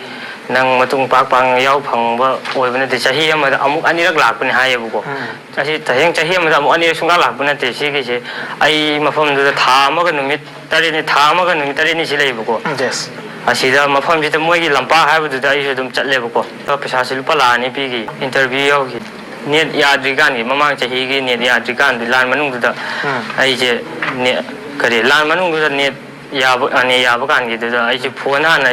ꯅꯪ ꯃꯇꯨꯡ ꯄꯥꯛ ꯄꯥꯛꯅ ꯌꯥꯎ ꯐꯪꯕ ꯑꯣꯏꯕ ꯅꯠꯇꯦ, ꯆꯍꯤ ꯑꯃꯗ ꯑꯃꯨꯛ ꯑꯅꯤꯔꯛ ꯂꯥꯛꯄꯅꯦ ꯍꯥꯏꯌꯦꯕꯀꯣ꯫ ꯎꯝ꯫ ꯑꯁꯤ ꯇꯁꯦꯡ ꯆꯍꯤ ꯑꯃꯗ ꯑꯃꯨꯛ ꯑꯅꯤꯔꯛ ꯁꯨꯡꯂꯥꯛ ꯂꯥꯛꯄ ꯅꯠꯇꯦ꯫ ꯁꯤꯒꯤꯁꯦ ꯑꯩ ꯃꯐꯝꯗꯨꯗ ꯊꯥ ꯑꯃꯒ ꯅꯨꯃꯤꯠ ꯇꯔꯦꯠꯅꯤ, ꯊꯥ ꯑꯃꯒ ꯅꯨꯃꯤꯠ ꯇꯔꯦꯠꯅꯤ ꯁꯤ ꯂꯩꯕꯀꯣ꯫ Yes. ꯑꯁꯤꯗ ꯃꯐꯝꯁꯤꯗ ꯃꯣꯏꯒꯤ ꯂꯝꯄꯥꯛ ꯍꯥꯏꯕꯗꯨꯗ ꯑꯩꯁꯨ ꯑꯗꯨꯝ ꯆꯠꯂꯦꯕꯀꯣ꯫ ꯄꯩꯁꯥꯁꯤ ꯂꯨꯄꯥ ꯂꯥꯛ ꯑꯅꯤ ꯄꯤꯈꯤ, interview ꯌꯥꯎꯈꯤ꯫ ꯅꯦꯠ ꯌꯥꯗ꯭ꯔꯤꯀꯥꯟꯒꯤ, ꯃꯃꯥꯡ ꯆꯍꯤꯒꯤ ꯅꯦꯠ ꯌꯥꯗ꯭ꯔꯤꯀꯥꯟꯗꯤ, ꯂꯥꯟ ꯃꯅꯨꯡꯗꯨꯗ ꯎꯝ꯫ ꯑꯩꯁꯦ ꯅꯦ-, ꯀꯔꯤ, ꯂꯥꯟ ꯃꯅꯨꯡꯗꯨꯗ ꯅꯦꯠ ꯌꯥꯕ, ꯑ, ꯅꯦꯠ ꯌꯥꯕ ꯀꯥꯟꯒꯤꯗꯨꯗ ꯑꯩꯁꯦ ꯐꯣꯟ ꯍꯥꯟꯅ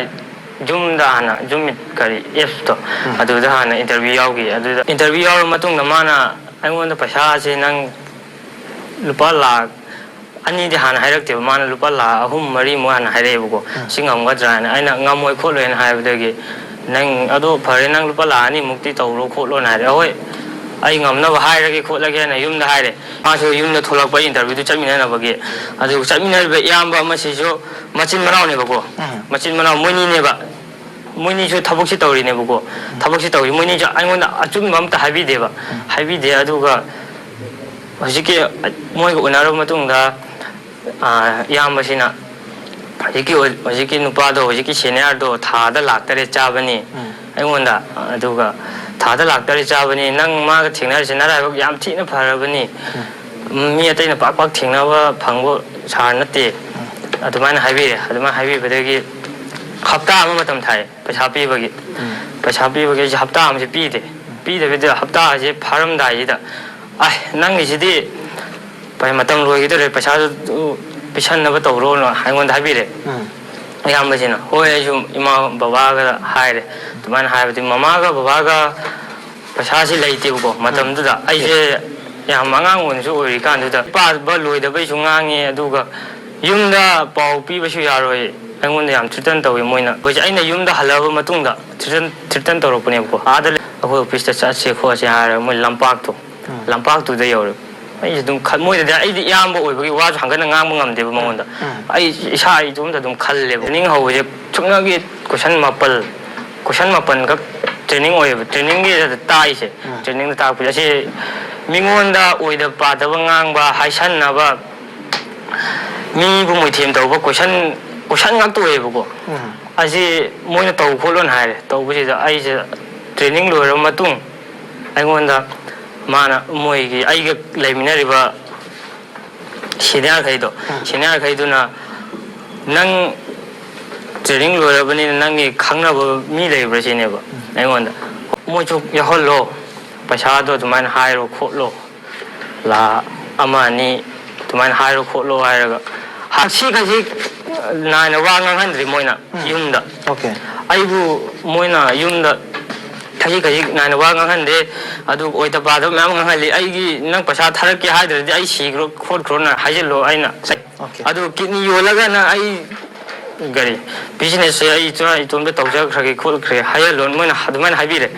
ꯌꯨꯝꯗ ꯍꯥꯟꯅ ꯌꯨꯝ ꯀꯔꯤ ꯑꯦꯞꯁꯇꯣ, ꯑꯗꯨꯗ ꯍꯥꯟꯅ interview ꯌꯥꯎꯈꯤ꯫ ꯑꯗꯨꯗ interview ꯌꯥꯎꯔꯕ ꯃꯇꯨꯡꯗ ꯃꯥꯅ ꯑꯩꯉꯣꯟꯗ ꯄꯩꯁꯥꯁꯦ ꯅꯪ ꯂꯨꯄꯥ ꯂꯥꯛ ꯑꯅꯤꯗꯤ ꯍꯥꯟꯅ ꯍꯥꯏꯔꯛꯇꯦꯕ, ꯃꯥꯅ ꯂꯨꯄꯥ ꯂꯥꯛ ꯑꯍꯨꯝ ꯃꯔꯤꯃꯨꯛ ꯍꯥꯟꯅ ꯍꯥꯏꯔꯛꯑꯦꯕꯀꯣ꯫ ꯁꯤ ꯉꯝꯒꯗ꯭ꯔꯥ ꯍꯥꯏꯅ꯫ ꯑꯩꯅ ꯉꯝꯃꯣꯏ ꯈꯣꯠꯂꯣꯏꯅ ꯍꯥꯏꯕꯗꯒꯤ, "ꯅꯪ ꯑꯗꯣ ꯐꯔꯦ, ꯅꯪ ꯂꯨꯄꯥ ꯂꯥꯛ ꯑꯅꯤꯃꯨꯛꯇꯤ ꯇꯧꯔꯣ ꯈꯣꯠꯂꯣꯅ" ꯍꯥꯏꯔꯦ꯫ "ꯍꯣꯏ, ꯑꯩ ꯉꯝꯅꯕ ꯍꯥꯏꯔꯒꯦ ꯈꯣꯠꯂꯒꯦꯅ" ꯌꯨꯝꯗ ꯍꯥꯏꯔꯦ꯫ ꯃꯥꯁꯨ ꯌꯨꯝꯗ ꯊꯣꯛꯂꯛꯄ, interviewꯗꯨ ꯆꯠꯃꯤꯟꯅꯅꯕꯒꯤ꯫ ꯑꯗꯨ ꯆꯠꯃꯤꯟꯅꯔꯤꯕ ꯏꯌꯥꯝꯕ ꯑꯃꯁꯤꯁꯨ ꯃꯆꯤꯟ ꯃꯅꯥꯎꯅꯦꯕꯀꯣ꯫ ꯎꯝ꯫ ꯃꯆꯤꯟ ꯃꯅꯥꯎ ꯃꯣꯏꯅꯤꯅꯦꯕ꯫ ꯃꯣꯏꯅꯤꯁꯨ ꯊꯕꯛꯁꯤ ꯇꯧꯔꯤꯅꯦꯕꯀꯣ꯫ ꯊꯕꯛꯁꯤ ꯇꯧꯔꯤ꯫ ꯃꯣꯏꯅꯤꯁꯨ ꯑꯩꯉꯣꯟꯗ ꯑꯆꯨꯝꯕ ꯑꯝꯇ ꯍꯥꯏꯕꯤꯗꯦꯕ꯫ ꯍꯥꯏꯕꯤꯗꯦ꯫ ꯑꯗꯨꯒ ꯍꯧꯖꯤꯛꯀꯤ ꯃꯣꯏꯒ ꯎꯅꯔꯕ ꯃꯇꯨꯡꯗ, ꯑ, ꯏꯌꯥꯝꯕꯁꯤꯅ, "ꯍꯧꯖꯤꯛꯀꯤ ꯑꯣꯏ-, ꯍꯧꯖꯤꯛꯀꯤ ꯅꯨꯄꯥꯗꯣ, ꯍꯧꯖꯤꯛꯀꯤ seniorꯗꯣ ꯊꯥꯗ ꯂꯥꯛ ꯇꯔꯦꯠ ꯆꯥꯕꯅꯤ" ꯎꯝ꯫ ꯑꯩꯉꯣꯟꯗ꯫ ꯑꯗꯨꯒ "ꯊꯥꯗ ꯂꯥꯛ ꯇꯔꯦꯠ ꯆꯥꯕꯅꯤ, ꯅꯪ ꯃꯥꯒ ꯊꯦꯡꯅꯔꯤꯁꯦ ꯅꯔꯥꯏꯕꯛ ꯌꯥꯝ ꯊꯤꯅ ꯐꯔꯕꯅꯤ꯫ ꯃꯤ ꯑꯇꯩꯅ ꯄꯥꯛ ꯄꯥꯛ ꯊꯦꯡꯅꯕ ꯐꯪꯕ ꯁꯥꯔ ꯅꯠꯇꯦ" ꯑꯗꯨꯃꯥꯏꯅ ꯍꯥꯏꯕꯤꯔꯦ꯫ ꯑꯗꯨꯃꯥꯏꯅ ꯍꯥꯏꯕꯤꯕꯗꯒꯤ ꯍꯞꯇꯥ ꯑꯃ ꯃꯇꯝ ꯊꯥꯏ ꯄꯩꯁꯥ ꯄꯤꯕꯒꯤ꯫ ꯄꯩꯁꯥ ꯄꯤꯕꯒꯤ ꯑꯩꯁꯦ ꯍꯞꯇꯥ ꯑꯃꯁꯦ ꯄꯤꯗꯦ꯫ ꯄꯤꯗꯕꯤꯗ ꯍꯞꯇꯥꯁꯦ ꯐꯥꯔꯝꯗꯥꯏꯁꯤꯗ, "ꯑꯥꯏ, ꯅꯪꯒꯤꯁꯤꯗꯤ ꯚꯥꯏ, ꯃꯇꯝ ꯂꯣꯏꯒꯗꯧꯔꯦ, ꯄꯩꯁꯥꯗꯨ ꯄꯤꯁꯟꯅꯕ ꯇꯧꯔꯣꯅ" ꯑꯩꯉꯣꯟꯗ ꯍꯥꯏꯕꯤꯔꯦ꯫ ꯎꯝ꯫ ꯏꯌꯥꯝꯕꯁꯤꯅ꯫ ꯍꯣꯏ, ꯑꯩꯁꯨ ꯏꯃꯥ ꯕꯕꯥꯒ ꯍꯥꯏꯔꯦ꯫ ꯑꯗꯨꯃꯥꯏꯅ ꯍꯥꯏꯕꯗꯤ ꯃꯃꯥꯒ ꯕꯕꯥꯒ ꯄꯩꯁꯥꯁꯤ ꯂꯩꯇꯦꯕꯀꯣ ꯃꯇꯝꯗꯨꯗ꯫ ꯑꯩꯁꯦ ꯌꯥꯝ ꯑꯉꯥꯡ ꯑꯣꯏꯅꯁꯨ ꯑꯣꯏꯔꯤꯀꯥꯟꯗꯨꯗ, ꯄꯥꯕ ꯂꯣꯏꯗꯕꯩꯁꯨ ꯉꯥꯡꯉꯦ, ꯑꯗꯨꯒ ꯌꯨꯝꯗ ꯄꯥꯎ ꯄꯤꯕꯁꯨ ꯌꯥꯔꯣꯏ, ꯑꯩꯉꯣꯟꯗ ꯌꯥꯝ threaten ꯇꯧꯋꯤ ꯃꯣꯏꯅ꯫ ꯑꯩꯈꯣꯏꯁꯦ, ꯑꯩꯅ ꯌꯨꯝꯗ ꯍꯜꯂꯛꯑꯕ ꯃꯇꯨꯡꯗ threaten, threaten ꯇꯧꯔꯛꯄꯅꯦꯕꯀꯣ꯫ "ꯑꯥꯗ ꯂꯩ-, ꯑꯩꯈꯣꯏ officeꯇ ꯆꯠꯁꯦ ꯈꯣꯠꯁꯦ" ꯍꯥꯏꯔꯒ ꯃꯣꯏ ꯂꯝꯄꯥꯛꯇꯣ, ꯂꯝꯄꯥꯛꯇꯨꯗ ꯌꯧꯔꯦ꯫ ꯑꯩꯁꯦ ꯑꯗꯨꯝ ꯈ-, ꯃꯣꯏꯗꯗꯤ ꯑꯩꯗꯤ ꯏꯌꯥꯝꯕ ꯑꯣꯏꯕꯒꯤ ꯋꯥꯁꯨ ꯍꯪꯒꯠꯅ ꯉꯥꯡꯕ ꯉꯝꯗꯦꯕ ꯃꯉꯣꯟꯗ꯫ ꯑꯩ ꯏꯁꯥ ꯏꯇꯣꯝꯇ ꯑꯗꯨꯝ ꯈꯜꯂꯦꯕ꯫ Training ꯍꯧꯕꯁꯦ ꯁꯨꯞꯅꯒꯤ question ꯃꯥꯄꯜ, question ꯃꯥꯄꯜꯈꯛ training ꯑꯣꯏꯌꯦꯕ꯫ Trainingꯒꯤ ꯇꯥꯛꯏꯁꯦ, trainingꯗ ꯇꯥꯛꯄꯁꯦ ꯑꯁꯤ ꯃꯤꯉꯣꯟꯗ ꯑꯣꯏꯗ ꯄꯥꯗꯕ ꯉꯥꯡꯕ, ꯍꯥꯏꯁꯟꯅꯕ, ꯃꯤꯕꯨ ꯃꯣꯏꯊꯦꯝ ꯇꯧꯕ question, question ꯉꯥꯛꯇ ꯑꯣꯏꯌꯦꯕꯀꯣ꯫ ꯎꯝ꯫ ꯑꯁꯤ ꯃꯣꯏꯅ ꯇꯧ ꯈꯣꯠꯂꯣꯅ ꯍꯥꯏꯔꯦ꯫ ꯇꯧꯕꯁꯤꯗ ꯑꯩꯁꯦ ꯇ꯭ꯔꯦꯅꯤꯡ ꯂꯣꯏꯔꯕ ꯃꯇꯨꯡ ꯑꯩꯉꯣꯟꯗ ꯃꯥꯅ, ꯃꯣꯏꯒꯤ ꯑꯩꯒ ꯂꯩꯃꯤꯟꯅꯔꯤꯕ ꯁꯤꯅꯤꯌꯥꯔꯈꯩꯗꯣ, ꯁꯤꯅꯤꯌꯥꯔꯈꯩꯗꯨꯅ, "ꯅꯪ ꯇ꯭ꯔꯦꯅꯤꯡ ꯂꯣꯏꯔꯕꯅꯤꯅ ꯅꯪꯒꯤ ꯈꯪꯅꯕ ꯃꯤ ꯂꯩꯕ꯭ꯔꯥ?" ꯁꯤꯅꯦꯕ ꯑꯩꯉꯣꯟꯗ꯫ "ꯃꯣꯏꯁꯨ ꯌꯥꯎꯍꯜꯂꯣ, ꯄꯩꯁꯥꯗꯣ ꯑꯗꯨꯃꯥꯏꯅ ꯍꯥꯏꯔꯣ ꯈꯣꯠꯂꯣ, ꯂꯥꯛ ꯑꯃ ꯑꯅꯤ ꯑꯗꯨꯃꯥꯏꯅ ꯍꯥꯏꯔꯣ ꯈꯣꯠꯂꯣ" ꯍꯥꯏꯔꯒ, ꯍꯥ, ꯁꯤ ꯈꯖꯤꯛ ꯅꯥꯏꯅ ꯋꯥ ꯉꯥꯡꯍꯟꯗ꯭ꯔꯤ ꯃꯣꯏꯅ ꯌꯨꯝꯗ꯫ Okay. ꯑꯩꯕꯨ ꯃꯣꯏꯅ ꯌꯨꯝꯗ ꯈꯖꯤꯛ ꯈꯖꯤꯛ ꯅꯥꯏꯅ ꯋꯥ ꯉꯥꯡꯍꯟꯗꯦ꯫ ꯑꯗꯨ ꯑꯣꯏꯗ ꯄꯥꯗꯕ ꯃꯌꯥꯝ ꯉꯥꯡꯍꯜꯂꯤ꯫ "ꯑꯩꯒꯤ ꯅꯪ ꯄꯩꯁꯥ ꯊꯥꯔꯛꯀꯦ ꯍꯥꯏꯗ꯭ꯔꯗꯤ ꯑꯩ ꯁꯤꯈ꯭ꯔꯣ ꯈꯣꯠꯈ꯭ꯔꯣꯅ ꯍꯥꯏꯖꯤꯜꯂꯣ" ꯑꯩꯅ꯫ Okay. "ꯑꯗꯨ ꯀꯤꯠꯅꯤ ꯌꯣꯜꯂꯒ ꯅꯪ ꯑꯩ ꯀꯔꯤ ꯕꯤꯖꯤꯅꯦꯁꯁꯦ ꯑꯩ ꯏꯇꯣꯝ-, ꯏꯇꯣꯝꯇ ꯇꯧꯖꯈ꯭ꯔꯒꯦ ꯈꯣꯠꯈ꯭ꯔꯦ ꯍꯥꯏꯍꯜꯂꯣ" ꯃꯣꯏꯅ ꯑꯗꯨꯃꯥꯏꯅ ꯍꯥꯏꯕꯤꯔꯦ꯫